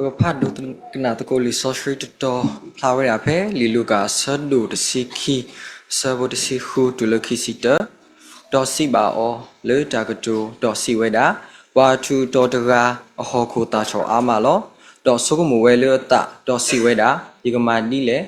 ပကဖးဒိကနၣ်သကိးလံာ်စီဆှံတတီၤ ဖျါဝဲဒၣ်ဖဲလံာ်လူၤကၣ်အဆၢဒိၣ်တဆံခံ, အဆၢဖိတဆံဃုတုၤလၢခံဆံတၢ, ဒီးစံးဘၣ်အီၤလၢတၢ်ကတိၤ, ဒီးစံးဝဲဒၣ်, ပှၤထူးတီၤတဂၤ အဟီၣ်ခိၣ်သၣ်ထီၣ်အါမးလီၤ. ဒီးဆိကမိၣ်ဝဲလၢအသး, ဒီးစံးဝဲဒၣ်, ယကမၤဒ်လဲၣ်.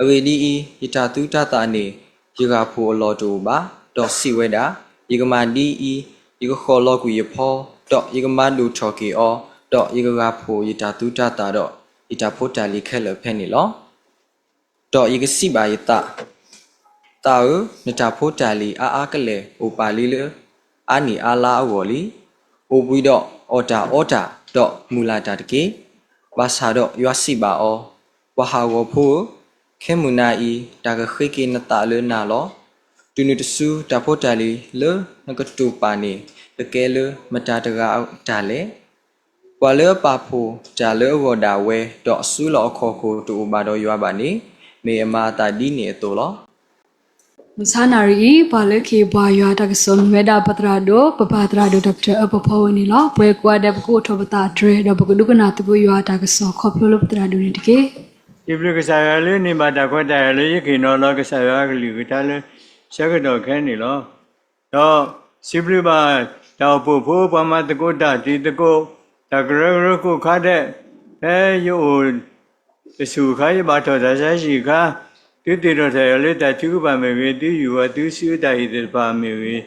အဂ့ၢ်ဒ်အံၤ, ယတၢ်သူတၢ်သၣ်န့ၣ် ယဂၢ်ဖှိၣ်အလီၢ်တအိၣ်ဘၣ်. ဒီးစံးဝဲဒၣ်, ယကမၤဒ်အံၤ, ယကဃီၣ်လီၤကွံာ်ယဖီ, ဒီးယကမၤဒိၣ်ထီၣ်က့ၤအီၤ, ဒီးယကဂၢ်ဖှိၣ်ယတၢ်သူတၢ်သၣ်ဒီး ယတၢ်ဖိတၢ်လံၤခဲလၢာ်ဖဲန့ၣ်လီၤ. ဒီးယကစံးဘၣ်ယသး, သးဧၢ, နတၢ်ဖိတၢ်လံၤအါအါကလဲာ် အိၣ်ပာ်လံလၢအါနံၣ်အါလါအဂီၢ်လံ. အိၣ်ဘှံးဒီးအီၣ်တၢ်အီတၢ်, ဒီးမုာ်လၤတၢ်တက့ၢ်. ဘၣ်ဆၣ်ဒီးယွၤစံးဘၣ်အီၤ, ပှၤဟးဂီၤဖိဧၢ, ခဲမုၢ်နၤအံၤ တၢ်ကဃ့က့ၤနသးလၢနၤလီၤ. တုၤနုၤတစုတၢ်ဖိတၢ်လံၤလၢနကတိာ်ပာ်န့ၣ် ကကဲလၢမတၤတဂၤအတၢ်လဲၣ်. ပှၤလၢအပာ်ဖှိၣ်တၢ်လၢအဂီၢ်ဒၣ်ဝဲ, ဒီးအစုလီၢ်အခီၣ်ခိၣ်တအိၣ်ဘၣ်ဒီးယွၤဘၣ်န့ၣ်, မ့ၢ်အမၤအသးဒ်န့ၣ်အသိးလီၤ. မုၢ်ဆါနၣ်ရံၣ်အံၤ ပှၤလၢကဟ့ၣ်ပှၤယွၤတၢ်ကစီၣ် မ့ၢ်ဝဲဒၣ်ပသရၣ်ဒိၣ်, ပပၢ်သရၣ်ဒိၣ် Doctor အၢပီၢ်ဖီဝဲန့ၣ်လီၤ. ပှၤကိးဂၤဒဲး ပကအိးထီၣ်ပသးအတြဲၤ ဒီးပကဒိကနၣ်သကိးယွၤအတၢ်ကစီၣ် ခီဖျိလၢပသရၣ်ဒိၣ်န့ၣ်တက့ၢ်. စံးဘျုးကစၢ်ယွၤလၢန့ၢ်ဘၣ်တၢ်ခွဲးတၢ်ယာ်လၢ ယကဟ့ၣ်နီၤလီၤကစၢ်ယွၤအကလုၢ်ကထါလၢ ဆၢကတီၢ်ခဲအံၤန့ၣ်လီၤ. ဒီးစံးဘျုးဘၣ်တၢ်အိၣ်ဖှိၣ်ဖိ, ပှၤမၤသကိးတၢ်, တံၤသကိး, တၢ်ကရၢကရိကိးခါဒဲး, ဖဲယအိၣ်တဆူၣ်အခါ, ယဘၣ်ထီၣ်တၢ်ဆါဟံၣ်အခါ, သုသ့ၣ်နီၣ်ထီၣ်ယၤလၢတၢ်ထုကဖၣ်မ့ၢ်ဂ့ၤ, သုယူၢ်အီၤ, သုစုအတၢ်ဟ့ၣ်သ့ၣ်တဖၣ်မ့ၢ်ဂ့ၤ,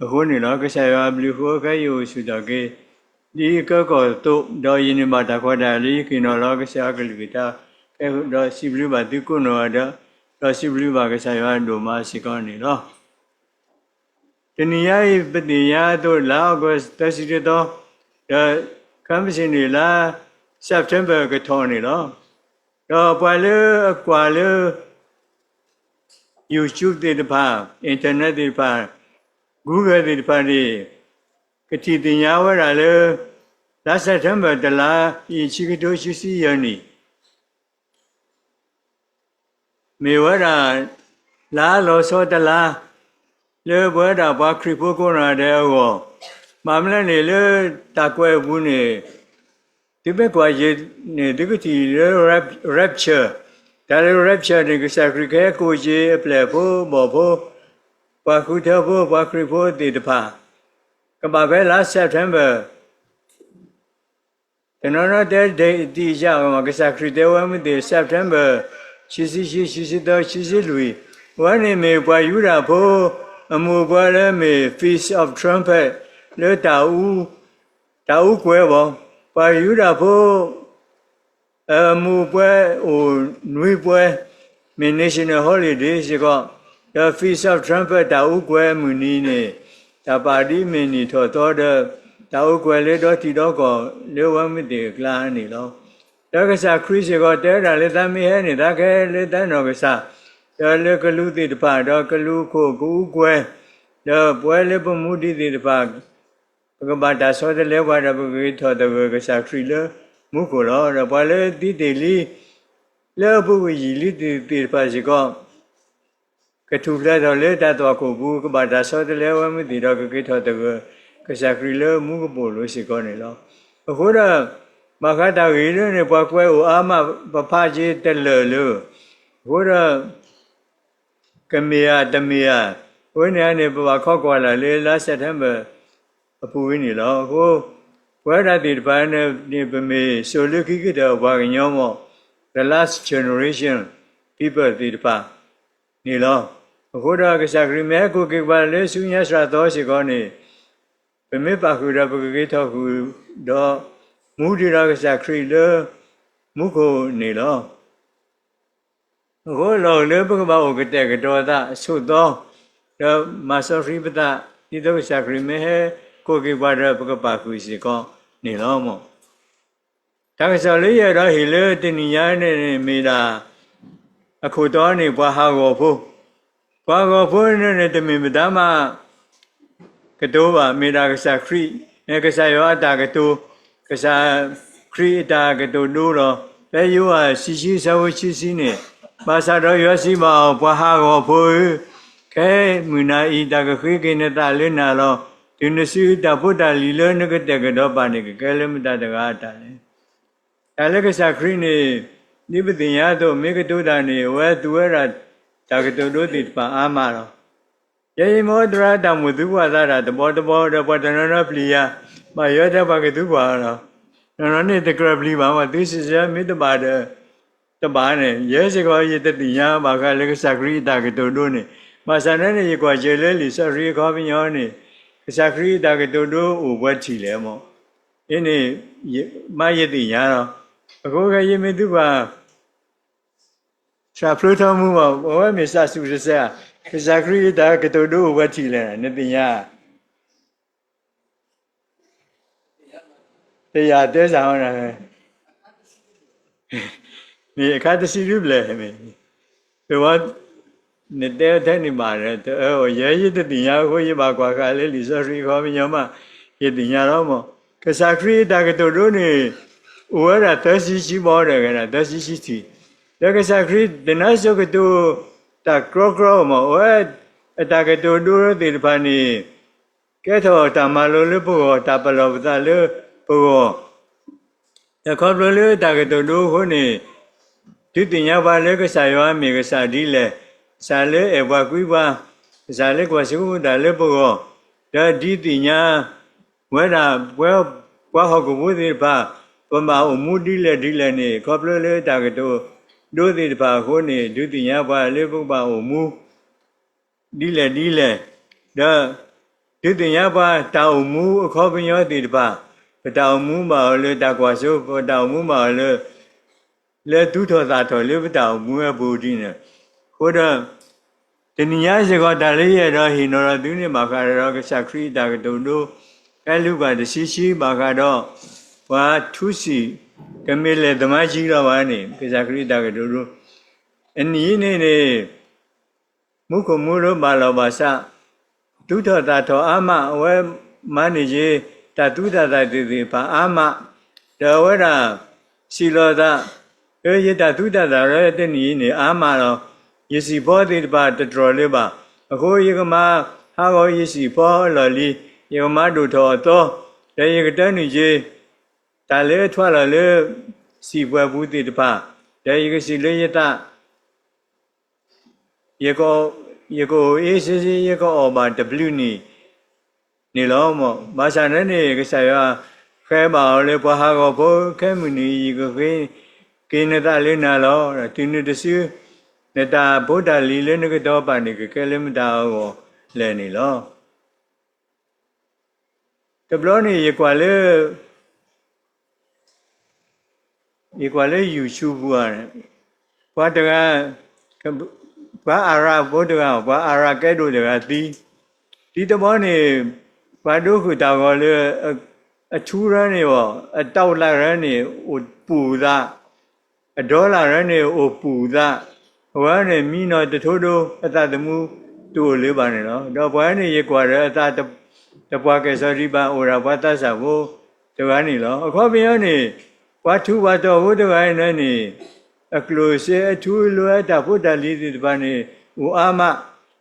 အဃိန့ၣ်လီၤ. ကစၢ်ယွၤအဘျုးအဃိ ခဲအံၤယအိၣ်ဆူၣ်ထီၣ်က့ၤ ဒ်အကၢကီၢ်အသိး, ဒီးယန့ၢ်ဘၣ်တၢ်ခွဲးတၢ်ယာ်လၢ ယကဟ့ၣ်နီၤလီၤကစၢ်ယွၤအကလုၢ်ကထါ, ဒီးစံးဘျုးဘၣ်သုကိးနီၢ်ဂၤဒဲး, ဒီးစံးဘျုးဘၣ်ကစၢ်ယွၤဒိၣ်မးစ့ၢ်ကီးန့ၣ်လီၤ. တနံၤညါအံၤ ပသ့ၣ်ညါအသိး လါ August သၢဆံတသီ, ဒီးခါမ့ၢ်စ့ၢ်န့ၣ် လါ September ကထီၣ်န့ၣ်လီၤ. ဒီးပှၤလၢအကွၢ်လၢ YouTube သ့ၣ်တဖၣ်, Internet သ့ၣ်တဖၣ်, Google သ့ၣ်တဖၣ်န့ၣ် ကထံၣ်သ့ၣ်ညါဝဲဒၣ်လၢ လါ September တလါအံၤ ခံကထိခံဆံယဲၢ်နံၣ် မ့ၢ်ဝဲဒၣ် လါလီၤဆီတလါ လၢပဝဲဒၣ်ပှၤခရံာ်ဖိကိးနီၢ်ဂၤဒဲးအဂီၢ်, ဘၣ်မနုၤလဲၣ်န့ၣ် လၢတၢ်ကွဲးအပူၤန့ၣ် သုမ့ၢ်ကွၢ်က့ၤန့ၣ် သုကထံၣ်လၢ rapture, တၢ်လၢ rapture န့ၣ် ကစၢ်ခရံာ်ကဟဲကိးက့ၤအပျဲၢ်ဖိဘီၣ်ဖိ, ပှၤဃုထၢဖိ ပှၤခရံာ်ဖိသ့ၣ်တဖၣ်, ကဘၣ်ဖဲလါ September တနီၤနီၤတဲ date တံၢ်ယၢ်မး, ကစၢ်ခရံာ်တဲဝဲမုၢ်သ့ၣ် September ခံဆံခံ, ခံဆံသၢ, ခံဆံလွံၢ်, အဝဲန့ၣ်မ့ၢ်ပှၤယူဒၤဖိ အမူးအပွဲလၢမ့ၢ် Feast of Trumpet လၢ တၢ်အူကွဲဘၣ်, ပှၤယူဒၤဖိ အမူးအပွဲအိၣ်နွံပွဲ, မ့ၢ် national holiday စ့ၢ်ကီး, ဒီး Feast of Trumpet တၢ်အူကွဲမုၢ်နံၤန့ၣ် တၢ်ပာ်ဒ်မ့ၢ်နံၣ်ထီၣ်သီဒီး တၢ်အူကွဲလၢဒီတံၤဒီကီၢ်လၢအဝဲမုၢ်သ့ၣ်အကျါန့ၣ်လီၤ. ဒီးကစၢ်ခရံာ်စ့ၢ်ကီးတဲဝဲဒၣ်လၢ သးမ့ၢ်ဟဲန့ၣ် သးကဟဲလၢသးနီၢ်ကစၢ်, ဒီးလၢကလူးသ့ၣ်တဖၣ်, ဒီးကလူးခိၣ်ကအူကွဲ, ဒီးပဝဲလၢပမူဒံးသ့ၣ်တဖၣ် ပကဘၣ်တၢ်ဆီတလဲပှၤဒီး ပကက့ၤထီၣ်သဂၢၢ်ကစၢ်ခရံာ်လၢမူခိၣ်လီၤ. ဒီးပှၤလၢသံတ့ၢ်လံ လၢအပူၤကွံာ်ယံာ်လံသ့ၣ်တဖၣ်စ့ၢ်ကီး ကထူၣ်ဖျဲးထီၣ်လၢတၢ်သွၣ်ခိၣ်ပူၤ, ကဘၣ်တၢ်ဆီတလဲဝဲမုၢ်သ့ၣ်ဒီး ကက့ၤထီၣ်သဂၢၢ်ကစၢ်ခရံာ်လၢမူကပိာ်လိၤစ့ၢ်ကီးန့ၣ်လီၤ. အဃိဒီး ဘၣ်ဃးတၢ်ဂ့ၢ်လၢန့ၣ် ပှၤကွဲးအိၣ်အါမး ပဖးက့ၤတလၢာ်လၢ အဃိဒီး ကမ့ၢ်ဧါတမ့ၢ်ဧါ, အဝဲန့ၣ်န့ၣ် ပဘၣ်ခိးကွၢ်လၢ်လၢလါ September အပူၤဝဲန့ၣ်လီၤ. အဃိ ပဝဲဒၣ်သ့ၣ်တဖၣ်န့ၣ် ပမ့ၢ်စိၤလၢခံကတၢၢ်ပှၤကညီမ့ၢ် the last generation people သ့ၣ်တဖၣ်န့ၣ်လီၤ. အဃိဒီးကစၢ်ခရံာ်မ့ၢ်ဟဲကိးက့ၤပှၤလၢဆူညါစှၤသီစ့ၢ်ကီးန့ၣ် ပမ့ၢ်ပာ်ဃုာ်ဒီး ပကက့ၤထီၣ်ဃုာ်ဒီး မူဒံးဒီးကစၢ်ခရံာ်လၢမူခိၣ်န့ၣ်လီၤ. အဃိလီၢ်လၢပကဘၣ်အိၣ်ကတဲာ်ကတီၤသးဆိးသီ, ဒီးမၤစီဆှံပသး ဒ်သိးကစၢ်ခရံာ်မ့ၢ်ဟဲကိးက့ၤပှၤဒီး ပကပာ်ဃုာ်စ့ၢ်ကီးန့ၣ်လီၤ. တၢ်ကစီၣ်လၢယအဲၣ်ဒိးဟ့ၣ်လၢတနံၤညါန့ၣ် မ့ၢ်ဒၣ် အခိၣ်တီန့ၣ် ပှၤဟးဂီၤဖိ, ပှၤဟးဂီၤဖိန့ၣ် တမ့ၢ်မတၤမး ကတိၤဘၣ်, မ့ၢ်ဒၣ်ကစၢ်ခရံာ်, ကစၢ်ယွၤအတၢ်ကတိၤ, ကစၢ်ခရံာ်အတၢ်ကတိၤဒိလီၤ. ဖဲယိၤဟၣ် ဆံဆံ အဆၢဖိ ဆံဆံန့ၣ်, ဘၣ်ဆၣ်ဒီးယွၤစံးဘၣ်အီၤ, ပှၤဟးဂီၤဖိဧၢ, ခဲမုၢ်နၤအံၤ တၢ်ကဃ့က့ၤနသးလၢနၤလီၤ. တုၤနစုတၢ်ဖိတၢ်လံၤလၢနကတဲာ်ကတီၤပာ်န့ၣ် ကကဲလၢမတၤတဂၤအတၢ်လဲၣ်. တၢ်လၢကစၢ်ခရံာ်န့ၣ် ဒ်ပသ့ၣ်ညါအသိး မ့ၢ်ကတိၤတၢ်န့ၣ် အဝဲသူဝဲဒၣ်တၢ်ကတိၤဒိသ့ၣ်တဖၣ်အါမးလီၤ. ယဲယမ့ၢ်အိၣ်သရၣ်တၢ်မိၣ်သုကွၢ်သးတၢ်တဘီတဘီဒီး ပှၤတနီၤနီၤပျံၤယၤ, ဘၣ်ယဲတဲပှၤကသူကွၢ်လီၤ. နီၢ်နီၢ်န့ၣ်တကြၢးပျံၤဘၣ်မး သုစံးဆၢမ့ၢ်တဘၣ်ဒီး တဘၣ်န့ၣ် ယဲစ့ၢ်ကီးယတသ့ၣ်ညါဘၣ်ဃးလၢကစၢ်ခရံာ်အတၢ်ကတိၤဒိန့ၣ်, ဘၣ်ဆၣ်န့ၣ်န့ၣ် ယကွၢ်စၢၤလၢလံာ်စီဆှံအခီပညီန့ၣ် ကစၢ်ခရံာ်အတၢ်ကတိၤဒိအိၣ်ပှဲၤထံၣ်လဲၣ်မး, အန့ၣ် မ့ၢ်ယသ့ၣ်ညါလီၤ. အဃိခဲအံၤမ့ၢ်သုကွၢ် စၢ်ဖျိထီမူဘၣ် အဝဲမ့ၢ်စးစူၤတစဲး, ကစၢ်ခရံာ်အတၢ်ကတိၤဒိအိၣ်ပှဲၤထံၣ်လဲၣ် နသ့ၣ်ညါ တယာ်တဲစ့ၢ် မ့ၢ်အခါတဆံဒုဘျဲၣ်မ့ၢ်, တဝီနတဲထဲန့ၣ်ဘၣ်ဒီး တအၢအီၤ ယဲယတသ့ၣ်ညါအဃိ ယဘၣ်ကွၢ်ဃာ်လၢလံာ်စီဆှံအခီပညီမး ယသ့ၣ်ညါလီၤမး. ကစၢ်ခရံာ်အတၢ်ကတိၤဒိန့ၣ် အိၣ်ဝဲဒၣ်သၢဆံဆံဘီဒီး သၢဆံဆံထံၣ်, ဒီးကစၢ်ခရံာ်တနါစိၤကတိၤတၢ်ကြီကြီမး အဝဲအတၢ်ကတိၤဒိသ့ၣ်တဖၣ်န့ၣ် ကဲထီၣ်တၢ်မၤလိလၢပဂီၢ် တၢ်ပလီၢ်ပသးလၢပဂီၢ်, ဒီးခီဖျိလၢတၢ်ကတိၤဒိအဃိန့ၣ် ဒုးသ့ၣ်ညါပှၤလၢကစၢ်ယွၤမ့ၢ်ကစၢ်ဒ်လဲၣ်, ကစၢ်လၢအဲၣ်ပှၤကွံပှၤ, ကစၢ်လၢကွၢ်စိကမူတၢ်လၢပဂီၢ်, ဒီးဒုးသ့ၣ်ညါဝဲဒၣ်ပှၤဟီၣ်ခိၣ်ဖိသ့ၣ်တဖၣ် ပဘၣ်အိၣ်မူဒ်လဲၣ်ဒ်လဲၣ်န့ၣ် ခီဖျိလၢတၢ်ကတိၤဒိသ့ၣ်တဖၣ်အဃိန့ၣ် ဒုးသ့ၣ်ညါပှၤလၢပကဘၣ်အိၣ်မူ ဒ်လဲၣ်ဒ်လဲၣ်, ဒီးဒုးသ့ၣ်ညါပှၤတၢ်အိၣ်မူအခီပညီသ့ၣ်တဖၣ်, ပတၢ်အိၣ်မူဘၣ်အီၤလၢတၢ်ကွၢ်စိ, ပတၢ်အိၣ်မူဘၣ်အီၤလၢ လၢသူၣ်ထီၣ်သးထီၣ်လၢပတၢ်အိၣ်မူအပူၤဒ်န့ၣ်, အဃိဒီး တနံၤညါစ့ၢ်ကီးတၢ်လၢယအဲၣ်ဒိးဟ့ၣ်နီၤဒီးသုန့ၣ် ဘၣ်ဃးဒီးကစၢ်ခရံာ်အတၢ်ကတိၤဒိ ဖဲလူၤကၣ်တဆံဆံ ဘၣ်ဃးဒီး ပှၤထူစံာ် ကမ့ၢ်လဲၤသမါကံလီၤဘၣ်န့ၣ် ကစၢ်ခရံာ်အတၢ်ကတိၤဒိ အနံၤအံၤန့ၣ်န့ၣ် မူခိၣ်မူလိၤဘၣ်လီၤဘၣ်စး, သူၣ်ထီၣ်သးထီၣ်အါမး အဝဲမၤန့ၢ်က့ၤ တၢ်သူတၢ်သၣ်သ့ၣ်တဖၣ်အါမး, ဒီးအဝဲဒၣ်စံးလီၤအသး, အၢ ယတၢ်သူတၢ်သၣ်လၢတနံၤအံၤန့ၣ်အါမးလီၤ. ယစံာ်ဖီသ့ၣ်တဖၣ်တတြီၢ်လၢၤဘၣ်. အဃိယကမၤဟးဂီၤယစံာ်ဖီအလီၢ်လံၤ, ယကမၤဒိၣ်ထီၣ်အသီ, ဒီးယကတၢနုာ်က့ၤ တၢ်လၢအထွးလီၤလၢ စံာ်ပှဲၤပူၤသ့ၣ်တဖၣ်, ဒီးယကစံးလၢယသး ယကအိၣ်အ့စ့စ့ ယကအီၣ်ဘၣ်တဘျုးနံၣ်န့ၣ်လီၤ. ဘၣ်ဆၣ်န့ၣ်န့ၣ် ကစၢ်ယွၤဃဲဘၣ်အီၤလၢ ပှၤဟးဂီၤဖိ, ခဲမုၢ်နံၤယကဃ့က့ၤနသးလၢနၤလီၤ. တုၤနုၤတစု နတၢ်ဖိတၢ်လံၤလၢနကတီၤပာ်န့ၣ် ကကဲလၢမတၤအဂီၢ်လဲၣ်န့ၣ်လီၤ. တဘျီန့ၣ် ယကွၢ်လၢ ယကွၢ်လၢ YouTube ပူၤဧါ, ပှၤတဂၤ, ပှၤအၤရၣ်ဖိတဂၤ, ပှၤအၤရၣ်ကဲဒိၣ်တဂၤသံ, သံတဘျီန့ၣ် ပှၤဒိဃုာ်တၢ်ဂီၤလၢ အထူရၢန့ၣ်အီၤ, အတီၢ်လၢ်ရၢန့ၣ် အိၣ်ပူၤသး, အဒီလၢ်ရၢန့ၣ် အိၣ်ပူၤသး, အဝဲန့ၣ် မံနီၤတထိဒိ အသးသမူတအိၣ်လၢၤဘၣ်န့ၣ်လီၤ. ဒီးပှၤန့ၣ် ယကွၢ်ဒီးအသးတပှၢ်ကဲၣ်ဆိးဒံးဘၣ် အိၣ်ဒၣ်ပှၤသးစၢ်ဖိတဂၤန့ၣ်လီၤ. အခီပညီန့ၣ် ပှၤထူးပှၤတီၤဖိတဂၤအံၤန့ၣ်န့ၣ် အကျိၣ်စ့အထူအလိၤ အတၢ်ဖိတၢ်လံၤသ့ၣ်တဖၣ်န့ၣ် အိၣ်အါမး,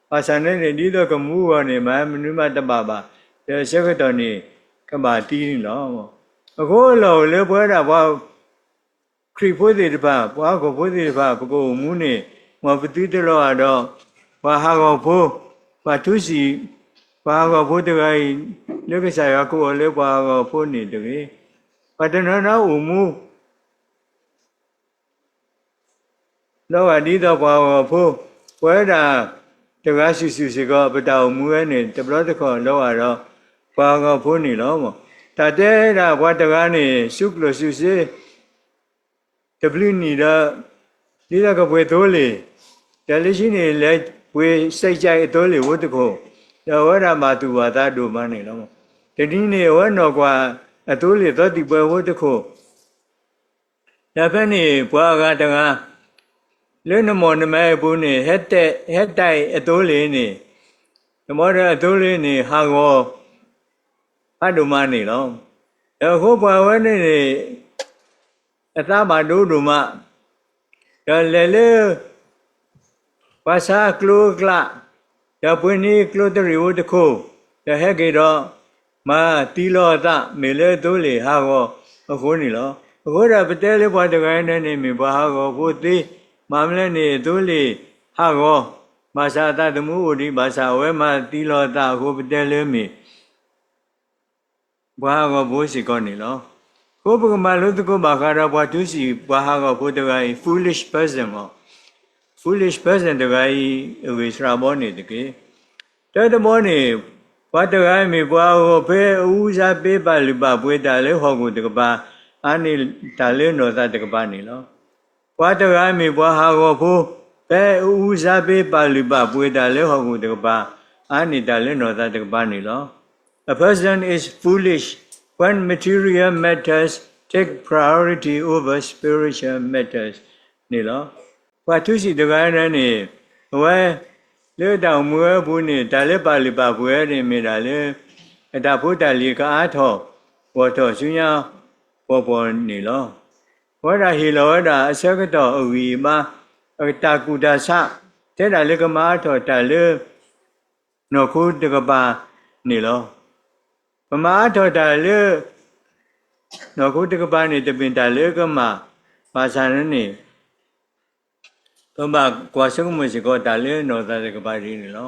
ဘၣ်ဆၣ်န့ၣ်န့ၣ် ဒ်သိးကမူအဂီၢ်န့ၣ် မၤမနုၤမးတဘၣ်ဘၣ်, ဒီးအဆၢကတီၢ်န့ၣ် ကဘၣ်သံန့ၣ်လီၤ. အဃိအလီၢ်အိၣ်လၢပဝဲဒၣ်ပှၤ ခရံာ်ဖိသ့ၣ်တဖၣ်, ပှၤဟီၣ်ခိၣ်ဖိသ့ၣ်တဖၣ် ပကအိၣ်မူန့ၣ် မ်ပသုတလီၤဂာ်ဒီး ပှၤဟးဂီၤဖိ, ပှၤထူစံာ်, ပှၤဟးဂီၤဖိတဂၤအံၤ လၢကစၢ်ယွၤကိးအီၤလၢပှၤဟးဂီၤဖိန့ၣ်တဂ့ၤ. ပှၤတနီၤနီၤအိၣ်မူ လီၤဂာ်ဒ်သိးပှၤဟးဂီၤဖိ, ပဝဲဒၣ်တဂၤစုာ်စုာ်စ့ၢ်ကီး ပတၢ်အိၣ်မူဝဲန့ၣ် တဘျီတခီၣ်လီၤဂာ်ဒီး ပှၤဟးဂီၤဖိန့ၣ်လီၤ. တၢ်တဲဒၣ်ပှၤတဂၤန့ၣ် စုကျိၣ်စုစ့ တဘျုးနံၣ်ဒီး ဒ်သိးကပှ့ၤသိလ့ၣ်, ဒီးလၢခံန့ၣ် လဲၤပှ့ၤစဲးကဲးအသိလ့ၣ်ဖိတခိၣ်, ဒီးအဝဲဒၣ်ဘၣ်သူၣ်ဘၣ်သးဒိၣ်မးန့ၣ်လီၤ. တနံၤန့ၣ် အဝဲနီၢ်ကွၢ်အသိလ့ၣ်သီသံၣ်ပှဲၤဖိတခိၣ်, ဒီးဖဲန့ၣ် ပှၤအဂၤတဂၤ လၢနမီၢ်နမဲအပူၤန့ၣ် ဟဲတဲာ်အသိလ့ၣ်န့ၣ်, တဘျီဒီးအသိလ့ၣ်န့ၣ် ဟးဂီၤ ဖးဒိၣ်မးန့ၣ်လီၤ. ဒီးအဃိပှၤဝဲန့ၣ်န့ၣ် အသးဘၣ်ဒိဒိၣ်မး, ဒီးလဲၤလၢ ပှၤဆါကျိအကျး, ဒီးပှ့ၤန့ၢ်ကျိတရံးဖိတခိၣ်, ဒီးဟဲက့ၤဒီး မၤသံလီၤအသး မ့ၢ်လၢအသိလ့ၣ်ဟးဂီၤအဃိန့ၣ်လီၤ. အဃိဒီးပတဲလၢပှၤတဂၤအံၤန့ၣ်န့ၣ် မ့ၢ်ပှၤဟးဂီၤဖိသ့, မ့မ့ၢ်လၢန့ၣ်အသိလ့ၣ်ဟးဂီၤ, ဘၣ်ဆၣ်အသးသမူအိၣ်ဒံး, ဘၣ်ဆၣ်အဝဲမၤသံလီၤအသးအဃိပတဲလၢမ့ၢ် ပှၤဟးဂီၤဖိစ့ၢ်ကီးန့ၣ်လီၤ. အဃိပကမၤလိသကိးဘၣ်ဃးဒီးပှၤထူစံး ပှၤဟးဂီၤဖိတဂၤအံၤ foolish person မ့ၢ် foolish person တဂၤအံၤ အဂ့ၢ်စှၤဘီန့ၣ်တက့ၢ်. တၢတဘီန့ၣ်, ပှၤတဂၤအံၤမ့ၢ်ပှၤအဂီၢ်ဖဲအအူအစါပ့ပာ်လုၢ်ပာ်ပှ့ၤတၢ်လၢဟီၣ်ခိၣ်တကပၤ, အါန့ၢ်တၢ်လၢနီၢ်သးတကပၤန့ၣ်လီၤ. ပှၤတဂၤအံၤမ့ၢ်ပှၤဟးဂီၤဖိ, ဖဲအအူအစါပ့ပာ်လုၢ်ပာ်ပှ့ၤတၢ်လၢဟီၣ်ခိၣ်တကပၤ, အါန့ၢ်တၢ်လၢနီၢ်သးတကပၤန့ၣ်လီၤ. A person is foolish when material matters take priority over spiritual matters န့ၣ်လီၤ. ပှၤထူစံးတဂၤန့ၣ်န့ၣ်, အဝဲ လၢတၢ်အိၣ်မူဝဲအပူၤန့ၣ် တၢ်လၢပာ်လုၢ်ပာ်ပှ့ၤဝဲန့ၣ် မ့ၢ်ဒၣ်လၢ အတၢ်ဖိတၢ်လံၤကအါထီၣ် ဂီၢ်ထီၣ်ဆူညါပှီၢ်ပှီၢ်န့ၣ်လီၤ. အဝဲဒၣ်ဟ့ၣ်လီၤဝဲဒၣ်အဆၢကတီၢ်အဂံၢ်အဘါ အတၢ်ကူၣ်တၢ်ဆး ထဲဒၣ်လၢကမၤအါထီၣ်တၢ်လၢ နီၢ်ခိတကပၤန့ၣ်လီၤ. ပမၤအါထီၣ်တၢ်လၢ နီၢ်ခိတကပၤန့ၣ် တမ့ၢ်တၢ်လၢကမၣ်, ဘၣ်ဆၣ်န့ၣ် ပဘၣ်ကွၢ်ဆိကမိၣ်စ့ၢ်ကီးတၢ်လၢနီၢ်သးတကပၤဒ်န့ၣ်လီၤ.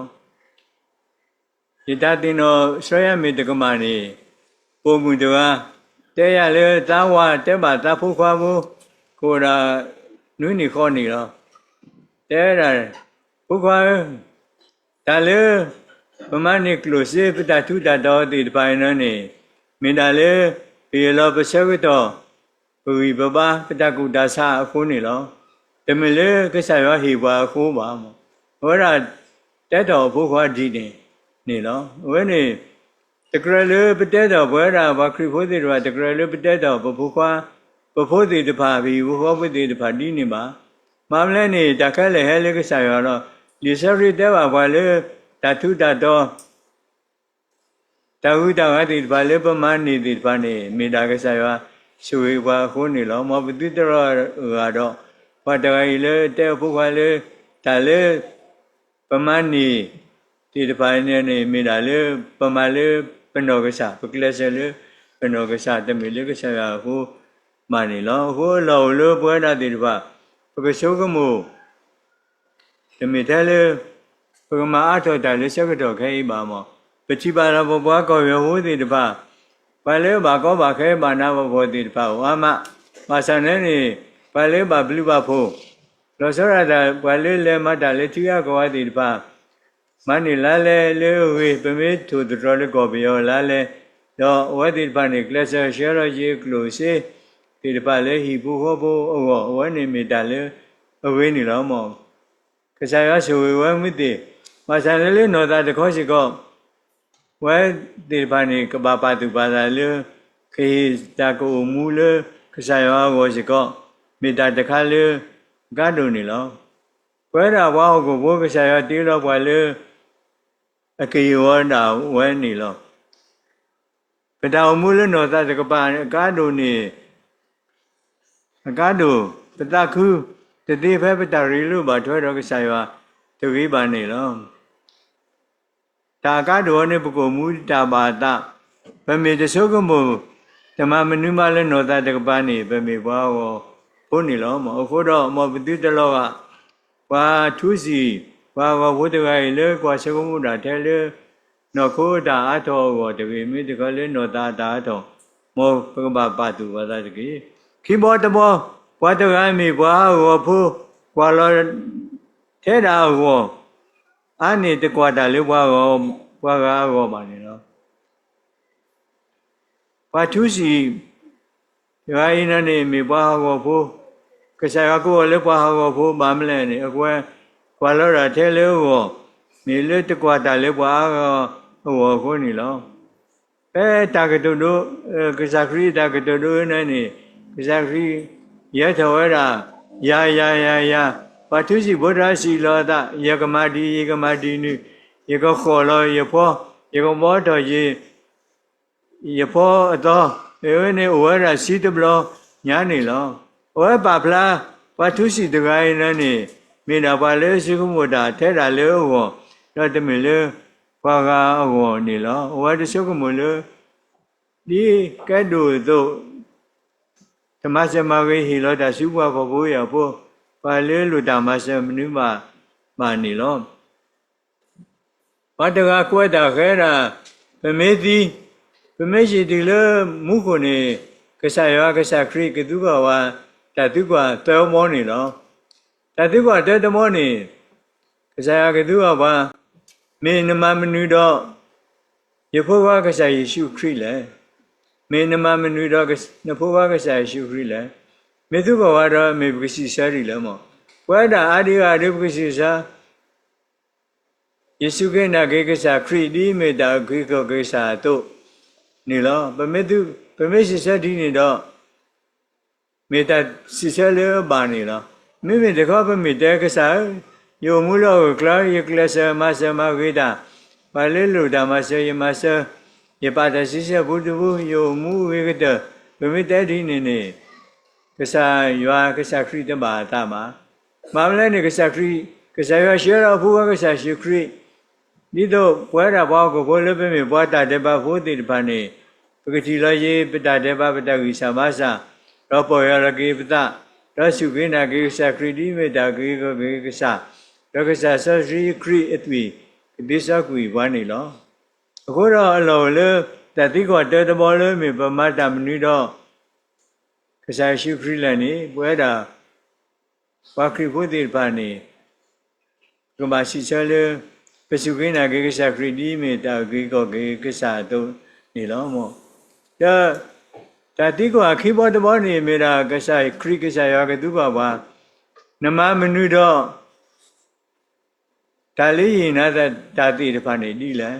ယတၢ်သ့ၣ်နီၣ် စီၤယၤမ့ၢ်တကမၣ်န့ၣ် ပိာ်မုၣ်တဂၤ တဲယၤလၢသးဝၤ တဲဘၣ်သးဖိခွါဖိ ကအိၣ်ဒၣ်နွံနံၣ်ဃိးနံၣ်လီၤ. တဲဒၣ် ဖိခွါဧၢ, တၢ်လၢ ပမၤန့ၢ်ကျိၣ်စ့ ပတၢ်ထူးတၢ်တီၤသ့ၣ်တဖၣ်အံၤန့ၣ်န့ၣ် မ့ၢ်ဒၣ်လၢ ပဟ့ၣ်လီၤပဆၢကတီၢ် ပဂံၢ်ပဘါ ပတၢ်ကူၣ်တၢ်ဆးအဃိန့ၣ်လီၤ. တမ့ၢ်လၢကစၢ်ယွၤဟ့ၣ်ပှၤအဃိဘၣ်မး. အဝဲဒၣ် တဲထီၣ်အဖိခွါဒ်န့ၣ်န့ၣ်လီၤ. အဝဲန့ၣ် တကြၢးလၢပတဲထီၣ် ပဝဲဒၣ်ပှၤခရံာ်ဖိသ့ၣ်တဖၣ် တကြၢးလၢပတဲထီၣ်ပဖိခွါ ပဖိသ့ၣ်တဖၣ် ပဟံၣ်ဖိဃီဖိသ့ၣ်တဖၣ်ဒ်န့ၣ်ဘၣ်. မ့မ့ၢ်လၢန့ၣ် တၢ်ခဲလၢာ်ဟဲလၢကစၢ်ယွၤလီၤ. လံာ်စီဆှံတဲဘၣ်ပှၤလၢ တၢ်ထူးတၢ်တီၤ တၢ်ဂုၤတၢ်ဂၤသ့ၣ်တဖၣ်လၢပမၤန့ၢ်သ့ၣ်တဖၣ်န့ၣ် မ့ၢ်ဒၣ်ကစၢ်ယွၤဆိၣ်ဂ့ၤပှၤအဃိန့ၣ်လီၤ. မ်ပသုတလီၤဂာ်ဒီး ပှၤတဂၤအံၤလၢတဲအဖိခွါလၢ တၢ်လၢ ပမၤန့ၢ်သ့ၣ်တဖၣ်န့ၣ်န့ၣ် မ့ၢ်ဒၣ်လၢ ပမၤလၢပနီၢ်ကစၢ်, ပကျဲးစၢးလၢပနီၢ်ကစၢ် တမ့ၢ်လၢကစၢ်ယွၤအဃိဘၣ်န့ၣ်လီၤ. အဃိအလီၢ်အိၣ်လၢပဝဲဒၣ်သ့ၣ်တဖၣ် ပကဆိကမိၣ် တမ့ၢ်ထဲလၢ ပကမၤအါထီၣ်တၢ်လၢဆၢကတီၢ်ခဲအံၤဘၣ်မး. ပထံၣ်ဘၣ်လီၤပပှၤကီၢ်ပယီၤဖိသ့ၣ်တဖၣ် ပှၤလၢဘၣ်ကီဘၣ်ခဲဘၣ်နးဘၣ်ဖှီၣ်သ့ၣ်တဖၣ်အိၣ်အါမး, ဘၣ်ဆၣ်န့ၣ်န့ၣ် ပှၤလၢဘၣ်ဘျုးဘၣ်ဖှိၣ် လီၤဆီဒၣ်တၢ် ပှၤလၢလဲၤမၤတၢ်လၢထံဂၤကီၢ်ဂၤသ့ၣ်တဖၣ် မၤန့ၢ်လါလဲလၢအဂ့ၤ ပမ့ၢ်ထိၣ်သတြီၤလၢကီၢ်ပယီၤလါလဲ, ဒီးအဝဲသ့ၣ်တဖၣ်န့ၣ် ကျဲးစၢးဆှၢထီၣ်က့ၤကျိၣ်စ့သ့ၣ်တဖၣ်လၢဟံၣ်ဖိဃီဖိအဂီၢ် အဝဲန့ၣ်မ့ၢ်တၢ်လၢအဂ့ၤန့ၣ်လီၤမး. ကစၢ်ယွၤဆိၣ်ဂ့ၤဝဲမ့ၢ်သ့ၣ်, ဘၣ်ဆၣ်လၢနီၢ်သးတခီစ့ၢ်ကီး ပဝဲသ့ၣ်တဖၣ်န့ၣ် ကဘၣ်ပာ်သူၣ်ပာ်သးလၢ ကဟ့ၣ်တၢ်ကအိၣ်မူလၢကစၢ်ယွၤအဂီၢ်စ့ၢ်ကီး မ့ၢ်တၢ်တခါလၢအကါဒိၣ်န့ၣ်လီၤ. ပဝဲဒၣ်ပှၤဟီၣ်ခိၣ်ဖိ ကစၢ်ယွၤတ့လီၤပှၤလၢ အကဟ့ၣ်ဝဲဒၣ်ဝဲန့ၣ်လီၤ. ပတၢ်အိၣ်မူလၢနီၢ်သးတကပၤအကါဒိၣ်န့ၣ် အကါဒိၣ် ပသးခုတသ့ဖဲပတၢ်ရ့လိာ်ဘၣ်ထွဲဒီးကစၢ်ယွၤတဂ့ၤဘၣ်န့ၣ်လီၤ. တၢ်အကါဒိၣ်အီၤန့ၣ် ပကအိၣ်မူတၢ်ဘၣ်အသး, ပမ့ၢ်တဆိကမိၣ် တမၤမနုၤမးလၢနီၢ်သးတကပၤန့ၣ် ပမ့ၢ်ပှၤဟးဂီၤဖိန့ၣ်လီၤ. အဃိဒီး မ်ပသုတလီၤဂာ် ပှၤထူစံး ပှၤဟးဂီၤဖိတဂၤအံၤလၢကွၢ်ဆိကမိၣ်တၢ်ထဲလၢ နီၢ်ခိအတၢ်အါထီၣ်အဂီၢ်တဂ့ၤ, မ့ၢ်တခီလၢနီၢ်သးအတၢ်အါထီၣ်, မ်ပကဘၣ်ပာ်သူၣ်ပာ်သးတက့ၢ်. ခံဘီတဘီ, ပှၤတဂၤမ့ၢ်ပှၤဟးဂီၤဖိ ကွၢ်လီၤထဲဒၣ်အဂီၢ်, အါန့ၢ်တကွၢ်တၢ်လၢပှၤဂၤအဂီၢ်ဘၣ်န့ၣ်လီၤ. ပှၤထူစံးတဂၤအံၤန့ၣ် မ့ၢ်ပှၤဟးဂီၤဖိ, ကစၢ်ယွၤကိးအီၤလၢပှၤဟးဂီၤဖိ ဘၣ်မနုၤလဲၣ်န့ၣ် အဝဲ ကွၢ်လီၤတၢ်ထဲလၢအဂီၢ်, မ့ၢ်လၢတကွၢ်တၢ်လၢပှၤအါဂၤအဂီၢ်အဃိန့ၣ်လီၤ. ဖဲတၢ်ကတိၤဒိ, ကစၢ်ခရံာ်အတၢ်ကတိၤဒိန့ၣ်န့ၣ်, ကစၢ်ခရံာ် ယဲထီၣ်ဝဲဒၣ်, ယၤ ယၤ ယၤ ယၤ, ပှၤထူစံးဖိတဂၤစံးလီၤအသး, ယကမၤဒ်အံၤ ယကမၤဒ်နုၤ, ယကဃီၣ်လီၤယဖီ, ယကဘီထီၣ်ယ ယဖီအသီ, အဝဲန့ၣ်အိၣ်ဝဲဒၣ်ဆံတဘျီညါန့ၣ်လီၤ. အဝဲပာ်ဖျါ ပှၤထူစံးတဂၤအံၤန့ၣ်န့ၣ်, မ့ၢ်ဒၣ်ပှၤလၢဆိကမိၣ်တၢ်ထဲဒၣ်လၢအဂီၢ်, ဒီးတမ့ၢ်လၢပှၤဂၤအဂီၢ်န့ၣ်လီၤ. အဝဲတဆိကမိၣ်လၢ ဒ်ကဲဒိၣ်အသိး တမၤစၢၤမၤဂ့ၤဟ့ၣ်လီၤတၢ်ဆူပှၤဖှီၣ်ဖိယာ်ဖိ, ပှၤလၢလိၣ်တၢ်မၤစၢၤမနုၤဘၣ်ဘၣ်န့ၣ်လီၤ. ပှၤတဂၤကွဲးတၢ်ဃဲဒၣ်, ပမ့ၢ်သံ, ပမ့ၢ်ဟံးတုၤလၢမူခိၣ်န့ၣ်, ကစၢ်ယွၤကစၢ်ခရံာ်ကသူကီၢ်ပှၤ တၢ်သံကွၢ်သၢဘီန့ၣ်လီၤ. တၢ်သံကွၢ်သၢတဘီန့ၣ်, ကစၢ်ယွၤကသူကီၢ်ပှၤ, မ့ၢ်နမၤမနုၤဒီး ယဖိခွါကစၢ်ယ့ၣ်ၡူးခရံာ်လဲၣ်. မ့ၢ်နမၤမနုၤဒီး နဖိခွါကစၢ်ယ့ၣ်ၡူးခရံာ်လဲၣ်. မ့ၢ်သံကွၢ်ဝဲဒီး မ့ၢ်ပကစံးဆၢဒ်လဲၣ်မး. ပဝဲဒၣ်အါဒံအါဒံပကစံးဆၢ ယ့ၣ်ၡူးခရံာ်နာ်က့ၤကစၢ်ခရံာ် ဒ်မ့ၢ်တၢ်အုၣ်က့ၤခီၣ်က့ၤကစၢ်အသိးန့ၣ်လီၤ. ပမ့ၢ်စံးဆၢဒ်န့ၣ်ဒီး မ့ၢ်တၢ်စံးဆၢလၢအဘၣ်န့ၣ်လီၤ. မ့မ့ၢ်တခီပမ့ၢ်တဲကစၢ်ဧၢ, ယအိၣ်မူလၢဟီၣ်ခိၣ်ချၢ ယကျဲးစၢးမၤစၢၤမၤဂ့ၤတၢ်, ပှၤလၢလိၣ်တၢ်မၤစၢၤ ယမၤစၢၤ, ယပာ်တၢ်ဆံဆဲၣ်ပူတပူ, ယအိၣ်မူဂ့ၤကတၢၢ်, ပမ့ၢ်တဲဒ်န့ၣ်န့ၣ် ကစၢ်ယွၤကစၢ်ခရံာ်တဘၣ်အသးဘၣ်. မ့ၢ်မနုၤလဲၣ်န့ၣ် ကစၢ်ခရံာ်, ကစၢ်ယွၤဆှၢလီၤအဖိခွါကစၢ်ယ့ၣ်ၡူးခရံာ် ဒ်သိးပဝဲဒၣ်ပှၤဟီၣ်ခိၣ်ဖိလၢပမ့ၢ်ပှၤတၢ်ဒဲးဘးဖိသ့ၣ်တဖၣ်န့ၣ်, ပကထံၣ်လီၤက့ၤပတၢ်ဒဲးဘး ပတၢ်ဂံၢ်စၢ်ဘါစၢ်, ဒီးပီၢ်ယၢ်လီၤက့ၤပသး, ဒီးစူၢ်က့ၤနာ်က့ၤကစၢ်ခရံာ် ဒ်မ့ၢ်တၢ်အုၣ်က့ၤခီၣ်က့ၤကစၢ်, ဒီးကစၢ်စီဆှံခရံာ်အသွံၣ် ကသ့စီကွံာ်ပှၤန့ၣ်လီၤ. အဃိဒီးအလီၢ်အိၣ်လၢ တၢ်သံကွၢ်တၢတဘီလၢ မ့ၢ်ပမၤတၢ်မနုၤဒီး ကစၢ်ယ့ၣ်ၡူးခရံာ်လဲၣ်န့ၣ်, ပဝဲဒၣ်ပှၤခရံာ်ဖိသ့ၣ်တဖၣ်န့ၣ် ပကဘၣ်စံးဆၢလၢ ပစူၢ်က့ၤနာ်က့ၤကစၢ်ခရံာ် ဒ်မ့ၢ်တၢ်အုၣ်က့ၤခီၣ်က့ၤကစၢ်အသိးန့ၣ်လီၤ. ဒီးတၢ်သံကွၢ်ခံဘီတဘီန့ၣ် မ့ၢ်ဒၣ်ကစၢ်ခရံာ်ကစၢ်ယွၤကသူကီၢ်ပှၤ, နမၤမနုၤဒီး တၢ်လၢယဟ့ၣ်နၤတၢ်သ့ၣ်တဖၣ်န့ၣ်ဒ်လဲၣ်.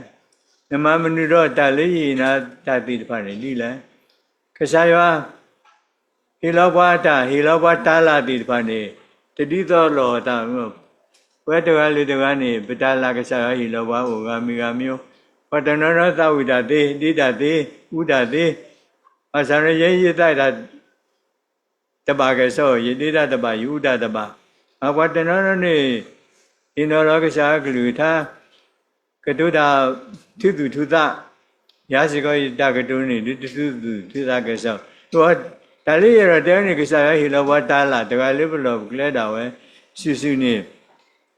နမၤမနုၤဒီးတၢ်လၢယဟ့ၣ်နၤတၢ်သ့ၣ်တဖၣ်န့ၣ်ဒ်လဲၣ်. ကစၢ်ယွၤ ဟ့ၣ်လီၤပှၤတၢ်, ဟ့ၣ်လီၤပှၤတၤလၣ်သ့ၣ်တဖၣ်န့ၣ် တဒ်သိးလိာ်အသး, ပဝဲတဂၤလၢတဂၤန့ၣ် ပတၤလၣ်ကစၢ်ယွၤဟ့ၣ်လီၤပှၤအိၣ်ဂၤမံၤဂၤမံၤ, ပှၤတနီၤနီၤသးဝံၣ်တၢ်သ့, ဒ့တၢ်သ့, အူတၢ်သ့, ဘၣ်ဆၣ်န့ၣ် ယဲယသးတဘၣ်ကဲၣ်ဆိး, ယဒ့တၢ်တဘၣ်, ယအူတၢ်တဘၣ်. ပှၤတနီၤနီၤန့ၣ် ဟ့ၣ်နီၤလီၤကစၢ်အကလုၢ်ကထါ, ကတိၤတၢ်ထူသူၣ်ထူသး, ယၤစ့ၢ်ကီးယတၢ်ကတိၤန့ၣ် ဒုးတထူသူၣ်ထူသးကဲၣ်ဆိး. တၢ်လၢယအဲၣ်ဒိးတဲန့ၣ် ကစၢ်ယွၤဟ့ၣ်လီၤပှၤတၤလၣ်တဂၤလၢပလီၢ်ပကျဲဒၣ်ဝဲစုာ်စုာ်န့ၣ်,